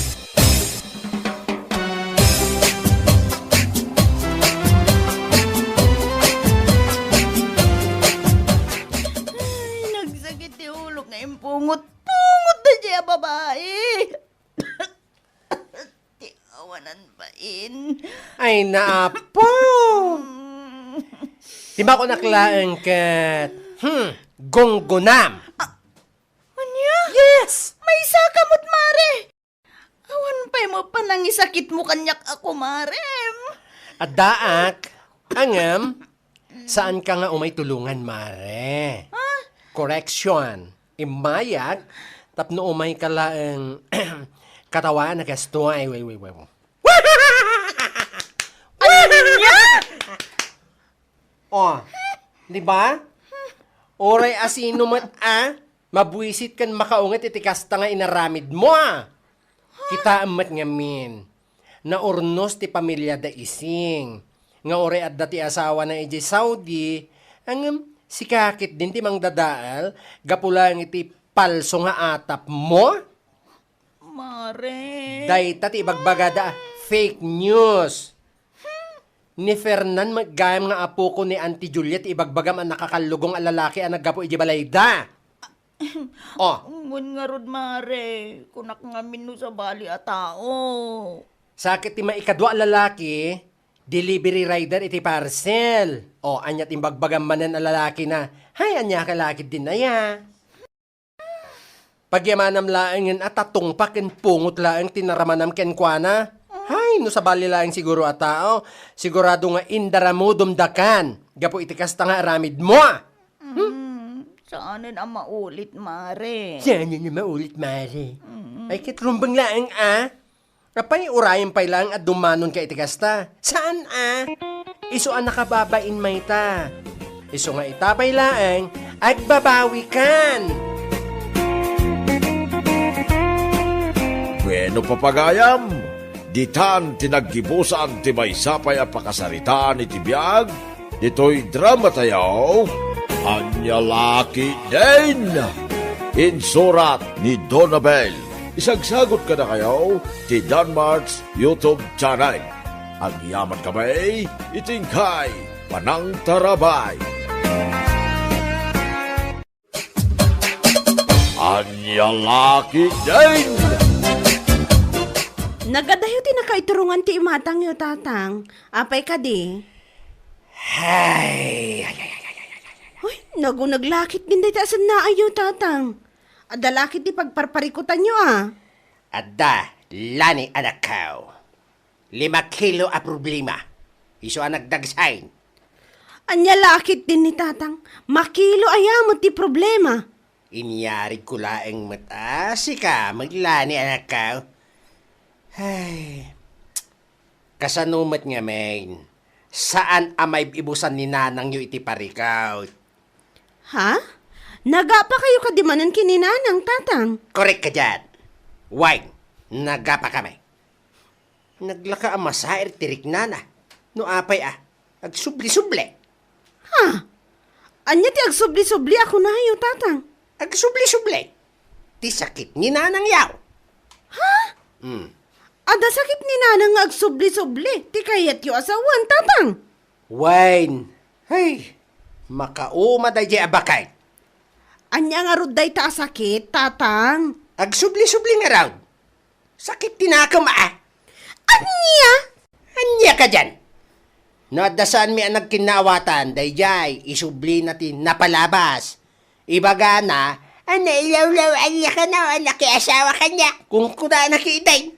nagsakit ti ulok nga impungot. Pungot daydiay a babai. Ti awanan bain. Ay, naapo! Mm. Ti makunak laeng ket, hmm, gunggunam. Ah, ania? Yes! Maysa ka met, Mare! Awan pay mo panangisakitmo kaniak a kumarem. Addaak, ngem, saanka nga umay tulongan, Mare. Ah? Correction. Immayak, tapno umayka laeng katawa a nagasto. Ay, way, way, way. Ania? Oh, di ba? Uray a sino met a mabuisit ken makaunget iti kasta nga inaramidmo, a. Kitaem met ngamin, naurnos ti pamiliada Ising, nga uray adda ti asawana idiay Saudi, ngem sika ketdin ti mangdadael gapu laeng iti palso nga atapmo? Mare. Dayta ti ibagbagada a fake news. Ni Fernan met gayam nga apoko ni Auntie Juliet ti ibagbagam a nakakallugong a lalaki a naggapu idiay balayda. Oh. Wen ngarud, Mare, kunak ngamin no sabali a tao. Sa ket ti maikadua a lalaki, Delivery rider iti parcel. O, aniat imbagbagam manen a lalakina. Hay, ania ka lakit din aya? Pagyamanam laengen a tatungpak ken pungot laeng ti naramanam kenkuana. Hay, no sabali laeng siguro a tao, sigurado nga indaramudom dakan. Gapu iti kasta nga aramidmo. Hmm? Mm, saanen a maulit, Mare. Saanen a maulit, Mare? Mm. Ay, ket rumbeng laeng, a. Apay, urayen pay laeng a dumanonka iti kasta? Saan, a? Isu a nakababain mayta. Isu nga ita pay laeng, agbabawikan. Bueno, papagayam, ditan ti naggibusan ti maysa pay a pakasaritaan iti biag, ditoy dramatayo, Ania La Ketdin! Insurat ni Donabel. Isagsagut kadakayo ti Danmark's YouTube channel. Agyaman kami iti inkay panangtarabay. Ania La Ketdin! Nagadayo ti nakaiturongan ti imatangyo, Tatang. Apay kadi? Ay, ay, ay, ay, ay, ay, ay. Uy, nagunag La Ketdin dayta a sennaayo, Tatang. Adda La Ketdin ti pagparparikutanyo, a. Adda, Lani, anakko. Lima kilo a problema. Isu a nagdagsain. Ania La Ketdin ni Tatang? Makilo aya met ti problema? Inyarigko laeng met a sika met Lani, anakko. Ay, kasano met ngamin? Saan a maib-ibusan ni nanangyo iti parikut? Ha? Nagapakayo kadi manen ken ni Nanang, Tatang? Korek ka diay. Wen, nagapakami. Naglaka a masair ti riknana. No apay a, agsubli-subli. Ha? Ania ti agsubli-subli a kunayo, Tatang? Agsubli-subli ti sakit ni nanangyo. Ha? Hmm. Adda sakit ni Nanang nga agsubli-subli ti kayatyo a sawen, Tatang? Wen, hay, makauma daydiay a baket. Ania ngarud dayta a sakit, Tatang? Agsubli-subli ngarud. Sakit ti nakem a. Ania? Ania kadiay? No adda saanmi a nagkinnaawatan, daydiay, isublina ti napalabas. Ibagana, a nailawlaw-anna kano a nakiasawa kaniak. Kunkunana ketdin.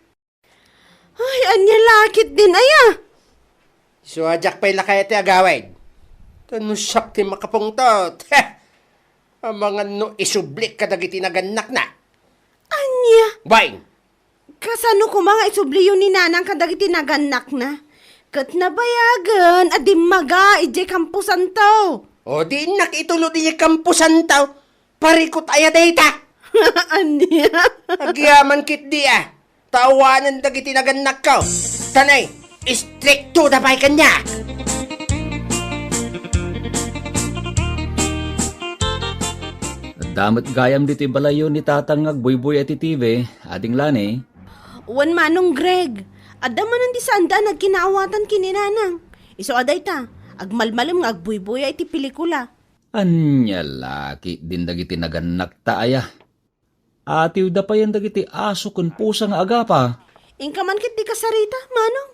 Ay, ania La Ketdin aya? Isu a diak pay lakay ti agawid. Ta no siak ti makapungtot. Amangan no isublik kadagiti nagannakna. Ania? Wen. Kasano koma nga isubliyo ni Nanang kadagiti nagannakna? Ket nabayagen a dimmaga idiay kamposanto. O, di innak itulod idiay kamposanto. Parikut aya dayta? Ania? Agyaman ketdi a. Ta awanen dagiti nagannakko. Ta nay, istriktoda pay kaniak. Adda met gayam ditoy balayyo ni Tatang nga agbuybuya iti T V, Ading Lani. Wen, Manong Greg, adda manen ti saanda a nagkinnaawatan ken ni Nanang. Isu a dayta, agmalmalem nga agbuybuya iti pelikula. Ania la ketdin dagiti nagannakta aya? Atiwda payen dagiti aso ken pusa nga agapa. Inka man ketdi kasarita, Manong.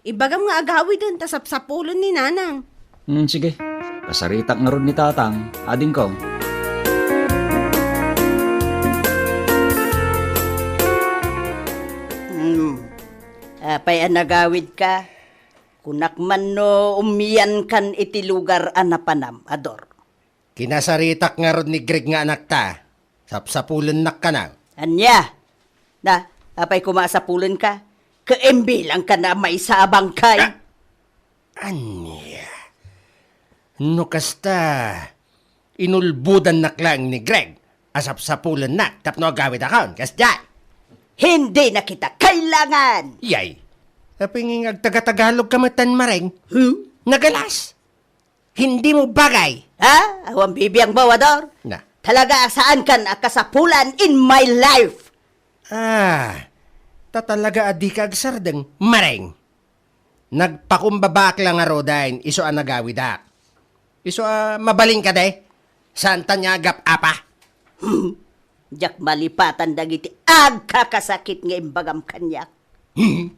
Ibagam nga agawiden ta sapsapulen ni Nanang. Hmm, sige. Kasaritak ngarud ni Tatang, adingko. Hmm. Apay a nagawidka? Kunak man no umiankan iti lugar a napanam, Ador. Kinasaritak ngarud ni Greg nga anakta. Sapsapulennak kano. Ania? Na, apay koma a sapulenka? Kaimbilangka na maysa a bangkay. Ah, ania? No kasta, inulbodannak laeng ni Greg a sapsapulennak tapno agawidakon, kasdiay. Hindi na kita kailangan! Yay! Apay nga agtaga-Tagalogka metten, Mareng? Huh? Nagalas! Hindi mo bagay. Ha? Awan bibiang mo, Ador? Na. Talaga a saankan a kasapulan in my life. Ah, ta talaga a dika agsardeng, Mareng. Nagpakumbabaak la ngaruden, isu a nagawidak. Isu a mabalin kadi? Saantan nga agap-apa? Hmm. Diak malipatan dagiti agkakasakit nga imbagam kaniak. Hmm.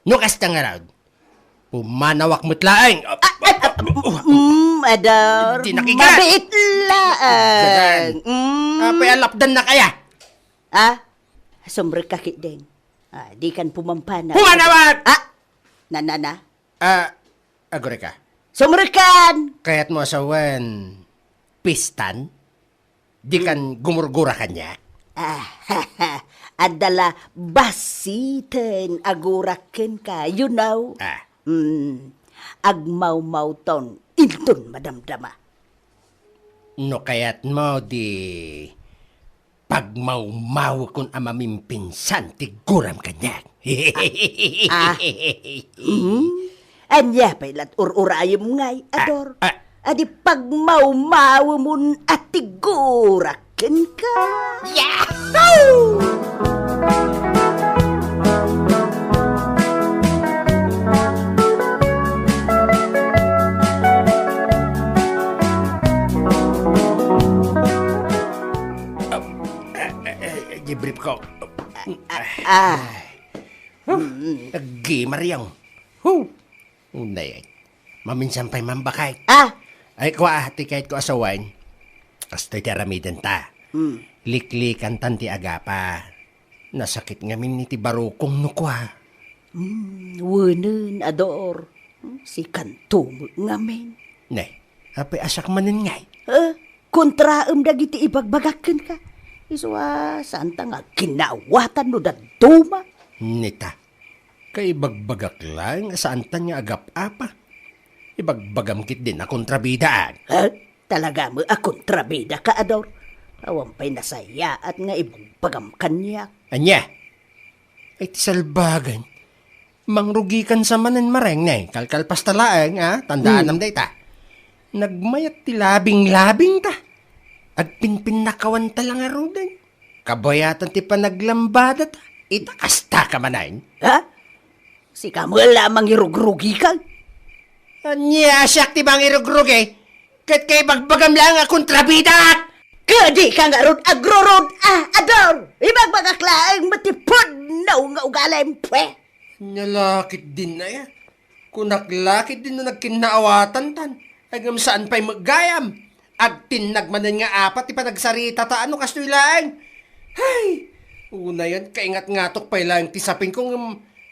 No kasta ngarud, Pumanawak met laeng. Ah, ah, ah, mm, Ador. Di nakikita. Mabiit laeng. Gadan. Mm. Apay a lapdannak aya? Ah, sumrekka ketdin. Ah, dikan pumampanaw. Pumanawak! Ah, nanana. Ah, agurayka. Sumrekkan! Kayatmo a sawen, pistan? Dikan gumurgura kaniak? Ah, adda la basiten a gurak kenka, you know. Ah. Mm, agmawmawton inton madamdama. No kayatmo, di pagmawmawekon a mamimpinsan ti guram kaniak. Ah. Hmm? Ania pay lat ur-urayem ngay, Ador? Ah, ah. Adi pagmawmawemon a ti gurak kenka. Yahoo! Um, eh, eh, eh, di brief ko. Ah, ah. Huh? Mm. Aggi, Mariang. Huh? Unay, ay. Maminsan pay mambakay. Ah! Ay, kua, ti kayatko a sawen. Kastoy ti aramidenta. Mm. Liklikantan ti agapa. Nasakit ngamin iti barukong no kua. Mm, wenen, Ador. Mm, sikanto met ngamin. Ne, apay a siak manen ngay? Eh, kontraem dagiti ibagbagak kenka. Isu a, saanta nga agkinnaawatan no dadduma. Nita, kaibagbagak laeng a saantan nga agap-apa. Ibagbagam ketdin a kontrabidaan. Ha? Talaga met a kontrabidaka, Ador? Awan pay nasayaat nga ibagbagam kaniak. Ania? Ay, ti salbagan. Mangrugikan sa manen, Mareng, ne. Kalkalpasta laeng, a? Tandaanam Hmm. dayta. Nagmayat ti labing-labingta. Agpinpinnakawanta la ngaruden. Kabayatan ti panaglambadata. Ita kastaka manen. Ha? Sika met la a mangirugrugika? Ania a siak ti mangirugrugi? Ket kaibagbagam laeng a kontrabidak! Kadika ngarud agrurud a, Ador! Ibagbagak laeng met ti pudno nga ugalim, pwe! Ania la ketdin aya? Kunak la ketdin no nagkinnaawatantan. Ay, ngem saan pay met gayam. Agtinnag manen nga apat ti panagsaritata no kastoy laeng. Hay! Unayen, kaingatngatok pay laeng ti sapingko ngem,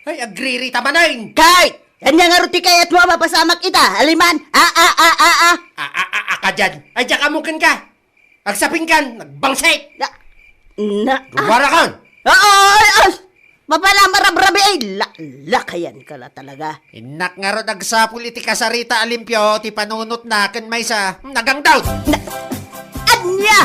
hay, agririta manen. Kay! Ania ngarud ti kayatmo a mapasamak ita, Aliman? A, a, a, a, a. A, a, a, a, ka dian. Ay, diak ammoken ka. Agsapingkan, nagbangsit! Na, na, ah. Rumarakon! Oo, ay, ay! Mapala marabarabi, ay, la, lakayan ka la talaga. Innak ngarud agsapul iti kasarita a limpio ti panunotna ken maysa, nagangdaw! Na, ania?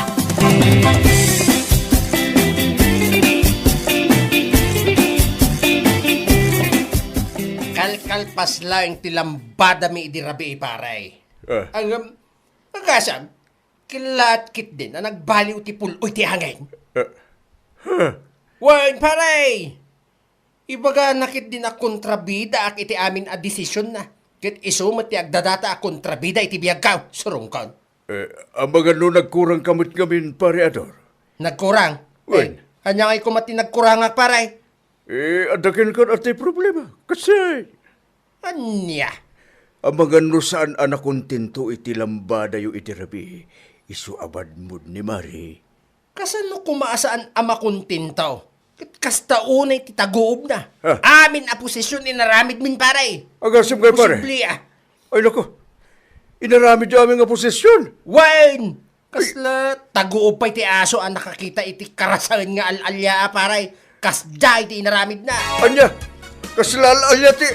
Kalkalpas laeng ti lambadami idi rabii, pare. Ah. Ang, um, agasam, Kilaat ketdin a nagbaliw ti pul-oy ti angin. Eh, huh. Wen, pare! Ibagana ketdin a kontrabidaak iti amin a desisionna. Ket isu met ti agdadata a kontrabida iti biagko, surongkon. Eh, amangan no nagkurangka met ngamin, Pare Ador? Nagkurang? Wen. Eh, ania ngay koma ti nagkurangak, pare? Eh, adda kenka a ti problema. Kasi, Ania? Amangan no saan a nakontento iti lambadayo iti rabii, isu a badmod ni Mari. Kasano koma a saan a makontento? Ket kasta unay ti taguobna. Ha? Amin a posesyon inaramidmin, pare. Agasem ngay, pare. Posible, ah. Ay, naku. Inaramid amin nga posesyon. Wen! Kasla taguob pay ti aso a nakakita iti karasaen nga al-alia, pare. Kasdiay ti inaramidna. Ania? Kasla al-alia ti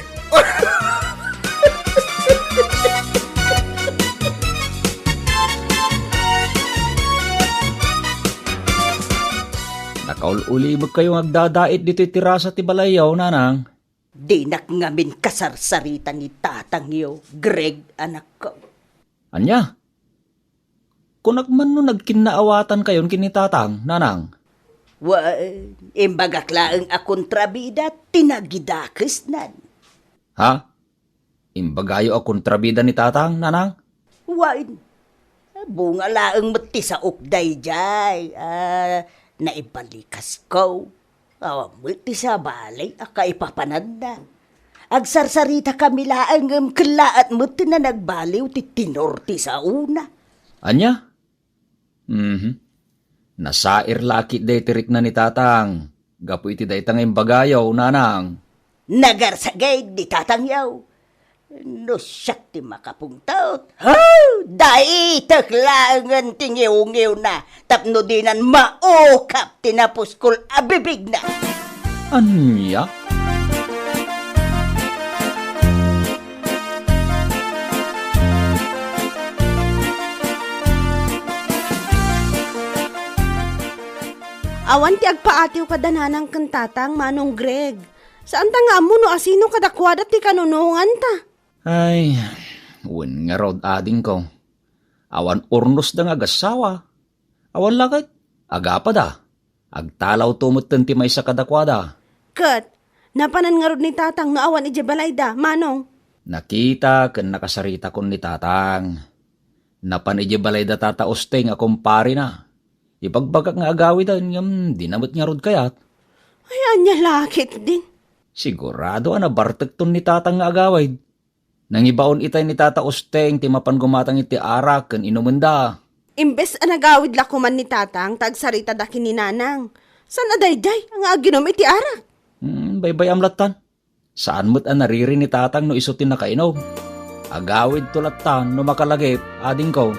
Nakaul-ulimekkayo nga agdadait ditoy terasa ti balayyo, Nanang. Dinak ngamin kasarsarita ni tatangyo, Greg, anakko. Ania? Kunak man no nagkinnaawatankayon ken ni Tatang, Nanang? Wen, imbagak laeng a kontrabida ti nagidakesnan. Ha? Imbagayo a kontrabida ni Tatang, Nanang? Wen, bunga laeng met ti saok daydiay a naibalikasko. Awan met ti sabali a kaipapananna. Agsarsaritakami laeng ngem kellaat met ti nanagbaliw ti tenor ti saona. Ania? Mhm. Nasair la a ketdi ti rikna ni Tatang gapu iti dayta nga imbagayo, Nanang. Nagarsagid ni Tatangyo. No siak ti makapungtot, ha? Daitek laengen ti ngiwngiwna tapno dinan maukap ti napuskol a bibigna. Ania? Awan ti agpaatiw kada nanang ken tatang, Manong Greg. Saanta nga ammo no asino kadakuada ti kanunonganta. Ay, wen ngarud, adingko. Awan urnosda nga agassawa. Awan la ket, agapada. Agtalawto metten ti maysa kadakuada. Ket, napanan ngarud ni Tatang no awan idiay balayda, Manong? Nakita ken nakasaritakon ni Tatang. Napan idiay balayda Tata Usteng a kumparena. Ibagbagak nga agawiden ngem dina met ngarud kayat. Ay, ania la ketdin? Sigurado a nabartekton ni Tatang nga agawid. Nangibaon itay ni Tata Usteng ti mapan gumatang iti arak ken inumenda. Imbes a nagawid la koman ni Tatang ta agsaritada ken ni Nanang, saan a daydiay nga aginum iti arak? Hmm, baybay-am lattan. Saan met a nariri ni Tatang no isu ti nakainum. Agawidto lattan no makalagip, adingko.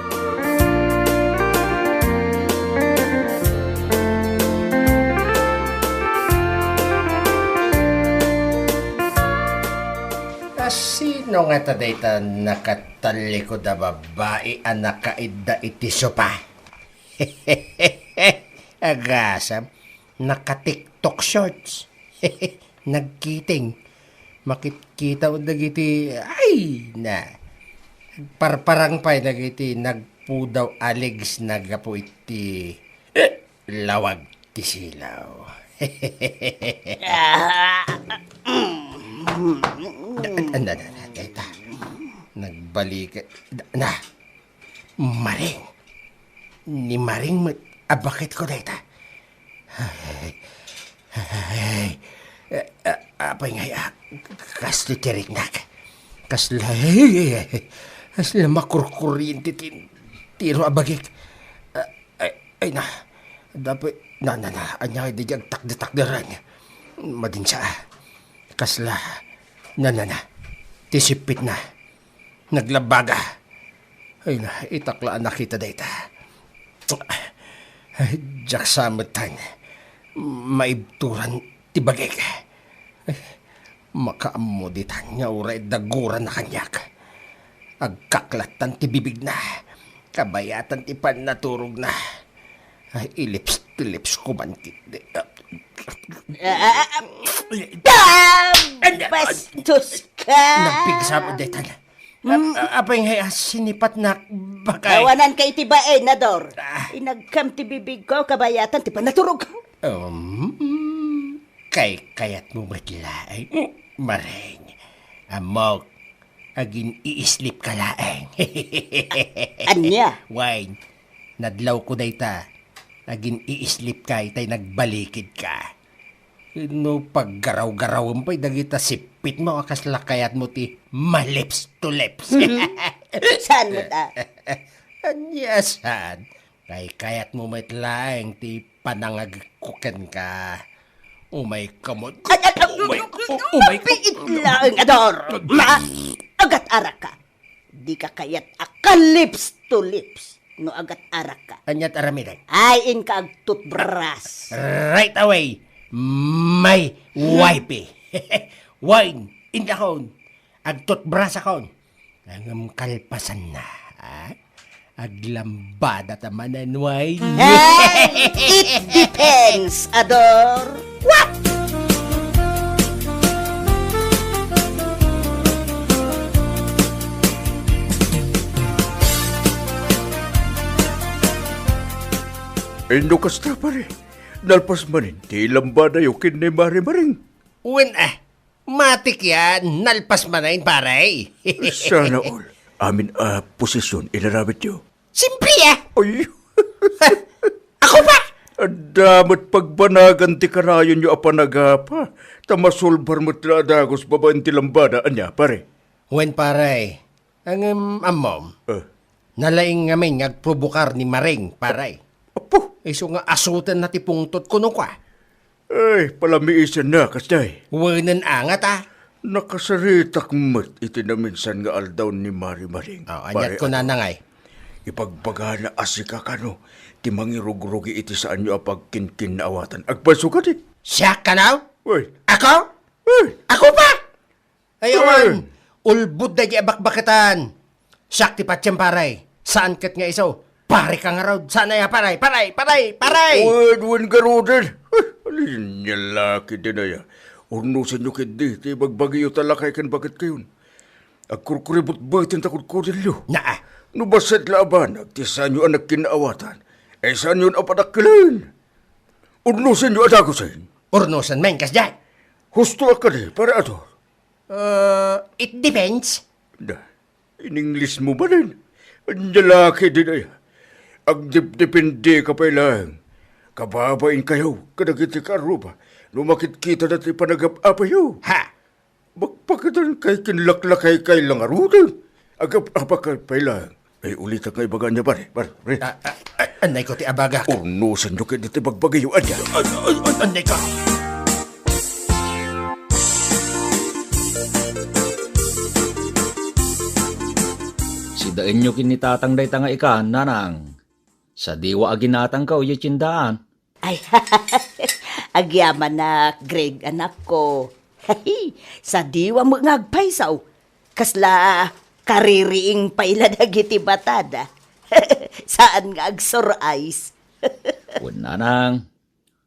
A, sino ngata dayta nakatallikud a babbai a nakaidda iti sopa? Agasam, naka-TikTok shorts. Nagkiting. Makitkita dagiti, ay, na. Parparang pay dagiti nagpudaw a legs na gapu iti lawag ti silaw. Ah, mm. Na, na, na, na, dayta. Nagbalik. Na, Maring. Ni Maring met a baketko dayta. Ay, ay, ay, ay. Eh, eh, apay ngay, ah, kas ti tiriknak. Kasla, ay, ay, ay. Kasla makurkuryente ti, ti ru a bagik. Ah, ay, ay, na. Dapat, na, na, na. Anya, di agtakdi-takdiran. Madinsa. Kasla, na, na, na. Ti sippitna. Naglabaga. Ay na, itak la a nakita dayta. Ay, diak sa metten. Maibturan ti bagik. Ay, makaammo ditan nga uray daguran na kaniak. Agkaklattan ti bibigna. Kabayatan ti pannaturogna. Ay, ilips-ilips ko man ketdi. Ah, ah, ah, ah. Bastos ka! Nagpigsa mo, daytan. Mm. Ah, ah, apay nga, ah, sinipatnak, bakay. Awanan ka iti bain, Ador. Ah. Inagkam ti bibig ko, kabayatan ti panaturog. Um, kay kayat mo met laeng, Maring. Ammok, agin-iislip ka laeng. Ania? Wine, nadlaw ko dayta. Agin-iislip ka, itay nagbalikid ka. No paggaraw-garawem pay dagita sippit mo a kasla kayat mo ti ma-lips to lips. Mhm. Saan mo ta? Ania saan? Kay kayat mo met laeng ti panangagkuken ka. Umay ka mo. Ay, ay, ay, umay, u-, umay ka. Biit laeng, Ador. Ma, agat-arak ka. Di ka kayat a ka-lips to lips no agat-arak ka. Aniat aramiden? Ay, inka agtutbras. Right away, my wifey. Wine, indakon. Agtutbras akon. Ngem kalpasanna, ah? Aglambada ta manen wine. Ay, it depends, Ador. What? Inno kasta, pare, nalpas manen ti lambadayo ken ni Mare Maring. Wen, ah, matik yan, nalpas manen, pare. Sana all. Amin a posisyon inaramidyo. Siyempre, ah. Ay. Ako pa? Adda met pagbanagan ti karayonyo a panagapa, ta masulbar met la a dagus babaen ti lambada. Ania, pare? Wen, pare. Ngem ammom, Eh. nalaing ngamin nga agprobokar ni Maring, pare. Apo! Isu nga asutenna ti pungtot kuno kua. Ay, palamiisenna, kasdiay. Wenen angat, a. Nakasaritak met iti naminsan nga aldaw ni Mari Maring, Oh, aniat pare, kunana, ano? Ngay? Ibagbagana a sika kano ti mangirugrugi iti saanyo a pagkinkinnaawatan. Agpayso kadi? Siak kano? Uy. Ako? Uy. Ako pa? Ay, awan. Uy. Ulbod daydi a bakbaketan. Siak ti patiem, pare. Saan ket nga isu. Pare ka ngarud. Saan aya, pare? Pare, pare, pare! Wen, wen, garuden. Huh, alinya la ketdi aya. Urnosenyo ketdi ti bagbagiyo ta lakay ken baketkayon. Agkurkuributbuten ta kudkudelyo. Naa. No bassit la a banag ti saanyo a nagkinnaawatan, ay saanyon a padakkelan. Urnosenyo a dagusen. Urnosen men, kasdiay. Husto a kadi, pare Ador. Uh, it depends. Da, in English mo manen. Ania la ketdi aya. Agdepdepende ka pay laeng. Kababainkayo kadagiti kaarruba no makitkitada ti panagap-apayo. Ha? Bakbaketankay ken laklakaykay la ngaruden. Agap-apakay pay laeng. Ay, ulitek nga ibaga ania, pare, pare, pare. Ah, ah, ah, anay ko ti abagak. Urnosenyo ketdi ti bagbagiyo, ania? Ay, ay, ay, anay ka. Sidaenyo ken ni Tatang dayta nga ikan, Nanang. Sadiwa a ginatangko idiay tiendaan. Ay, agyamanak, Greg, anakko. Sadiwa met nga agpayso. Kasla kaririing pay la dagiti matada. Saan nga agsur-ice. Wen, Nanang,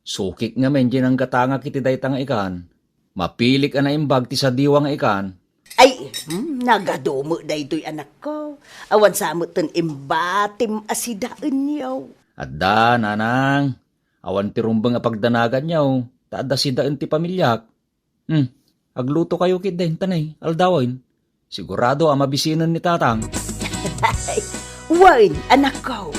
sukik ngamin diay nanggatangak iti dayta nga ikan. Mapilik a naimbag ti sadiwa nga ikan. Ay, hmm, nagadu met daytoy, anakko. Awan sa met ten imbatim a sidaenyo. Adda, Nanang. Awan ti rumbeng a pagdanaganyo, ta adda sidaen ti pamiliak. Hmm, aglutokayo ketdi, tanay, aldawen. Sigurado a mabisinen ni Tatang. Wen, anakko.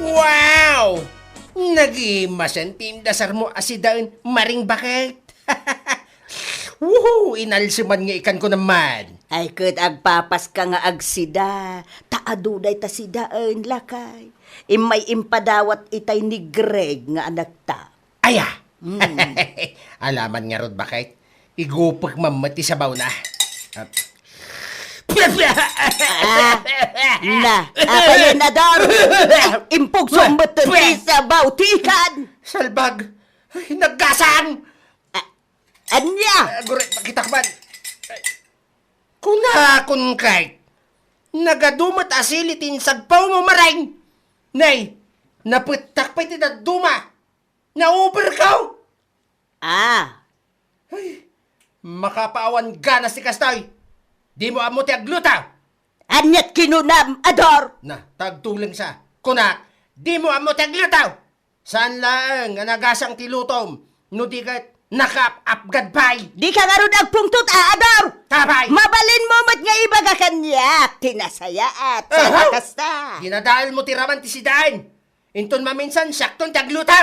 Wow! Nagimasen ti indasarmo a sidaen, Maring Baket. Woohoo! Inalseman nga ikanko naman. Ay, ket agpapaska nga agsida, ta adu dayta sidaen, lakay. Immay impadawat itay ni Greg nga anakta. Aya! Mm. Alaman ngarud, Baket. Igupek man met ti sabawna. Ah, na, apayen, Ador? Impugsom met ti sabaw ti ikan. Salbag! Ay, naggasang! Ah, ania? Ah, gure, pakitak man. Kunakon kay, nagadu met a sili ti insagpawmo, Maring. Nay, napettak pay ti dadduma. Nauberko! Ah. Ay, makapaawan ganas ti kastoy. Dimo ammo ti agluto. Aniat kinunam, Ador? Na, tagtuleng sa. Kunak, dimo ammo ti agluto. Saan laeng a nagasang ti lutom, no di ket nakaap-apgad pay. Dika ngarud agpungtot, a, Ador? Tapay! Mabalinmo met nga ibaga kaniak ti nasayaat. Aha! Sa kasta. Dinadaelmo ti raman ti sidaen. Inton maminsan, siakton ti agluto.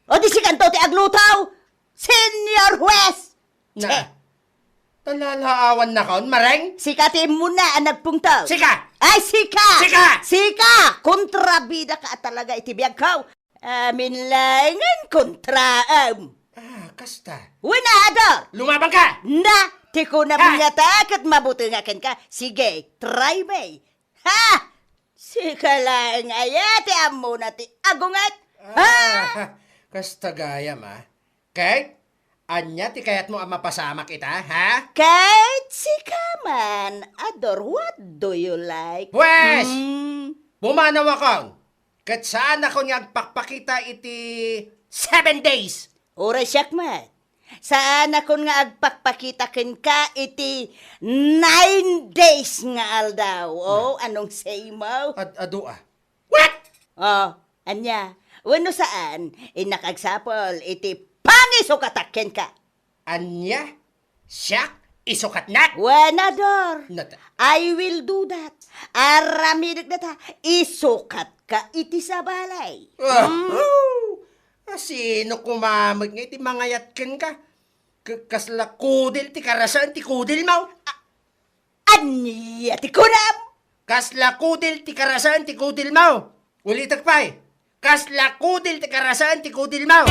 O di sikanto ti agluto, Señor Huwes! Na, Che! Talalaawannakon, Maring? Sika ti immuna a nagpungtot. Sika! Ay, sika! Sika! Sika! Kontrabidaka a talaga iti biagko. Amin laengen kontraem. Ah, kasta. Wen, Ador! Lumabangka! Na, ti kunam, ha? Nga ta ket mabutengak kenka. Sige, try me. Ha? Sika laeng aya ti ammona ti agunget? Ha? Ah, kasta gayam, a. Ket, ania ti kayatmo a mapasamak ita, ha? Ket sika man, Ador, what do you like? Pwes! Hmm. Pumanawakon, ket saanakon nga agpakpakita iti seven days. Uray siak met. Saanakon nga agpakpakita kenka iti nine days nga aldaw. Oh, anong say mo? Ad-, adu, a. What? Oh, ania? Wenno saan, innak agsapul iti pangisukatak kenka. Ania? Siak? Isukatnak? Wen, Ador. Nata- I will do that. Aramidek data, isukatka iti sabali. Ah, Hmm? oh. Ah, sino koma met nga iti mangayat kenka? K-, kasla kudil ti karasaen ti kudilmo? Ania ti kunam? Kasla kudil ti karasaen ti kudilmo. Ulitek pay. Kasla kudil ti karasaen ti kudilmo.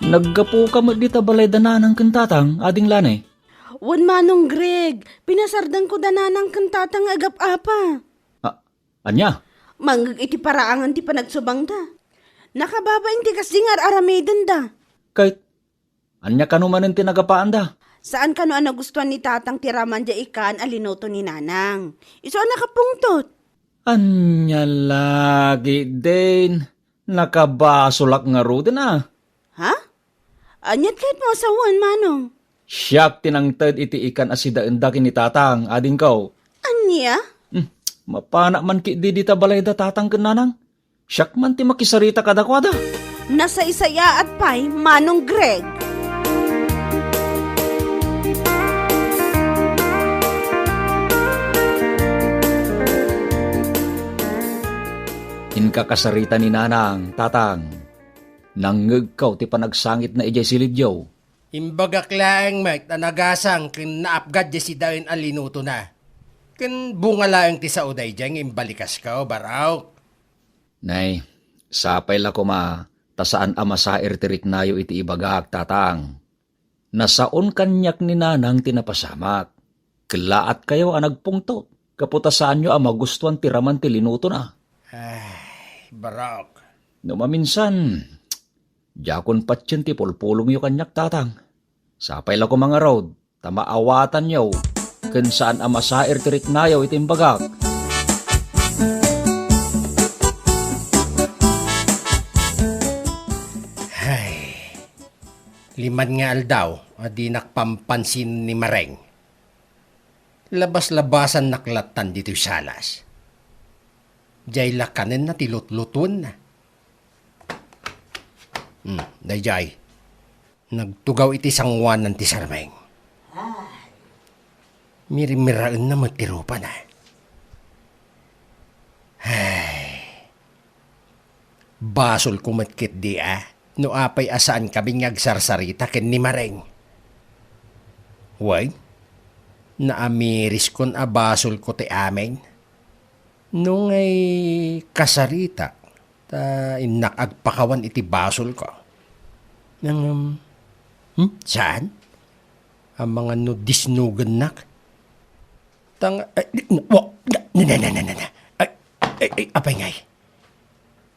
Naggapuka met dita balay da nanang ken tatang, ading Lani? Wen, Manong Greg, pinasardengko da nanang ken tatang nga agap-apa. Ah, ania? Mangngeg iti paraangan ti panagsubangda. Nakababain ti kasdi nga ar-aramidenda. Ket ania kano manen ti nagapaanda? Saan kano a nagustuan ni tatang ti raman diay ikkan a linuto ni nanang. Isu a nakapungtot. Ania la ketdin? Nakabasolak ngaruden a. Ha? Aniat kayatmo a sawen, Manong? Siak ti nangted iti ikkan a sidaenda ken ni tatang, adingko. Ania? Hmm, mapanak man ketdi dita balay da tatang ken nanang. Siak man ti makisarita kadakuada. Nasaysayaat pay, Manong Greg. Inka kasarita ni nanang, tatang. Nangngegko ti panagsangitna idiay silidyo. Imbagak laeng met a nagasang ken naapgad diay sidaen a linutona. Ken bunga laeng ti sao daydiay nga imbalikasko, Barok. Nay, sapay la koma ta saan a masair ti riknayo iti ibagak, tatang. Nasaon kaniak ni nanang ti napasamak. Kellaatkayo a nagpungtot gapu ta saanyo a magustuan ti raman ti linutona. Ay, Barok. No maminsan, diakon patien ti pulpulongyo kaniak, tatang. Sapay la koma ngarud ta maawatanyo ken saan a masair ti riknayo iti imbagak. Ay, liman nga aldaw a dinak pampansin ni Mareng. Labas-labasannak lattan ditoy salas. Diay la kanenna ti lutlutuenna. Hmm, daydiay. Nagtugaw iti sangoanan ti sarmeng. Mirimiraenna met ti rupana. Ay. Basolko met ketdi a, no apay a saankami nga agsarsarita ken ni Mareng. Wen, naamiriskon a basolko ti amin. No ngay kasaritak, ta innak agpakawan iti basolko. Ngem, hmm, saan? Amangan no disnugennak? Tang-, ay, di, wa-, na, na, na, na, na, na. Ay, ay, ay, apay ngay?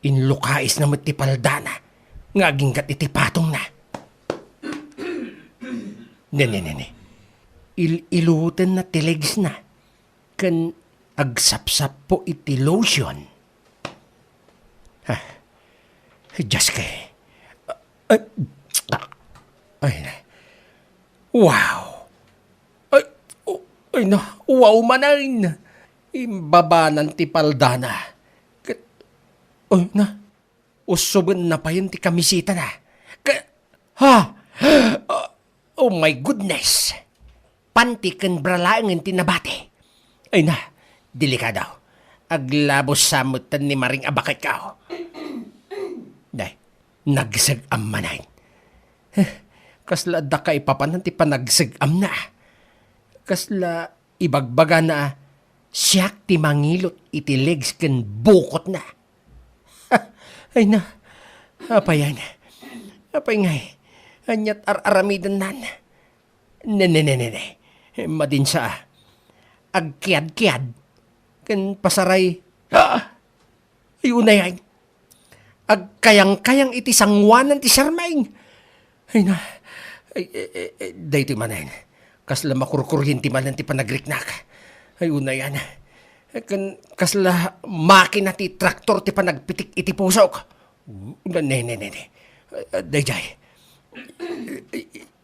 Inlukaisna met ti paldana nga aginggat iti patongna. Ne, ne, ne, ne. Il-, ilutenna ti legsna ken agsapsappo iti lotion. Ah, Diyos ko. Ay, ay, na. Wow! Ay, oh, ay na, wow manen! Imbabanan ti paldana. Ket, ay na, usubenna payen ti kamisitana. Ke-, ha? Oh my goodness! Panti ken bra laengen ti nabati. Ay na, delikado. Aglabos sa metten ni Maring a baketko. Day, nagseg-am manen. Huh, kasla adda kaipapanan ti panagseg-amna. Kasla ibagbagana a siak ti mangilot iti legs ken bukotna. Ay na, apay yan? Apay ngay? Aniat ar-aramidennan? Ne, ne, ne, ne, ne. Madinsa a. Agkiadkiad. Ken pasaray. Ah! Ay, unay, ay. Agkayangkayang iti sangoanan ti sarmeng. Ay na. Ay, ay, ay, ay, daytoy manen. Kasla makurkuryente manen ti panagriknak. Ay, unay, ay. Ken kasla makina ti traktor ti panagpitik iti pusok. Ne, ne, ne, ne. Daydiay.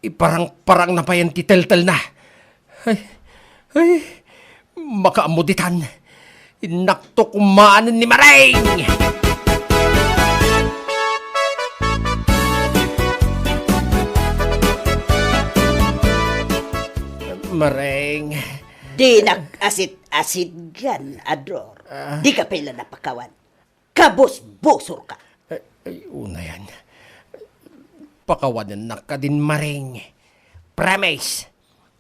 Iparang-parangna payen ti teltelna. Ay, ay, Makaammo ditan. Innakto kumanen ni Maring! Maring. Dinak asit-asidgan, Ador. Ah. Dika pay la napakawan. Kabusbusorka. Ay, ay, unayan. Pakawanennak kadin, Maring. Promise.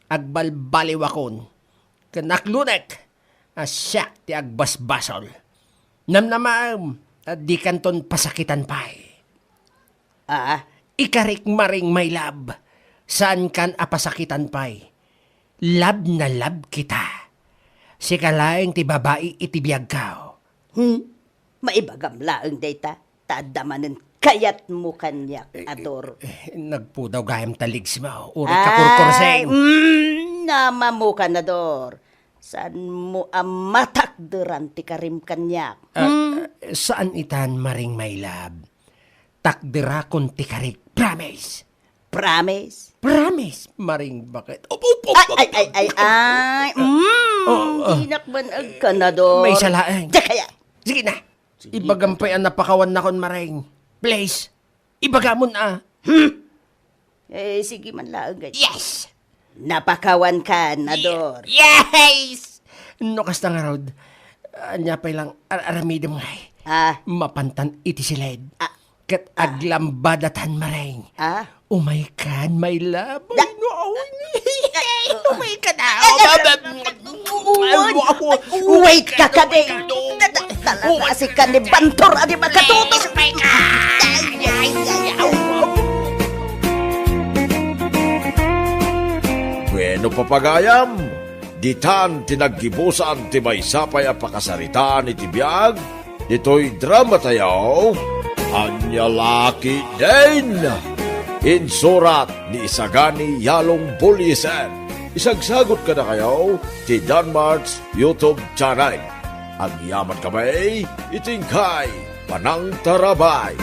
Agbalbaliwakon. Ken aklunek a siak ti agbasbasol. Namnamaem a dikanton pasakitan pay. Ah? Ikarik, Maring, my love. Saankan a pasakitan pay. Love na love kita. Sika laeng ti babai iti biagko. Hmm? Maibagam laeng dayta, ta adda manen kayatmo kaniak, Ador. Eh, nagpudaw gayam ta ligsmo, uray Ay, kakurkurseng. Mm, namamo kan, Ador. Saanmo a matakderan ti karim kaniak? Ah, Hmm? ah, saan itan, Maring, my love. Takderakon ti karik. Promise. Promise? Promise, Maring, bakit? Op, op, op, Ay, op, ay, ay, op, ay, op, ay. op, Mm, Oh, ah. Dinak man agkanador. May salaeng. Diak kaya. Sige na. Sige, Ibagam pay a napakawan nakon, Maring. Please. Ibagamon, ah. Hmm? Eh, sige man laeng, gay. Yes! Napakawan kan, Ador. Yes! No kasta ngarud, ania pay lang ar-, aramidem ngay. Ah. Mapantan iti siled. Ah. Ket aglambadatan, Maring. Ah? Umay kan, my love. Da- Ay, no, awan. Umay ka na. Ay, ay, ay, Uway ka kadi. Talaga, asi ka ni Bantor, adi makatutos. Ay, ay, ay, ay, aw. Bueno, papagayam, ditan ti naggibusan ti maysa pay a pakasaritaan iti biag ditoy drama tayo, Ania La Ketdin. Insurat ni Isagani Yalong Bullieser. Isagsagot kadakayo ti Danmart's YouTube channel. Agyaman kami iti inkay panangtarabay.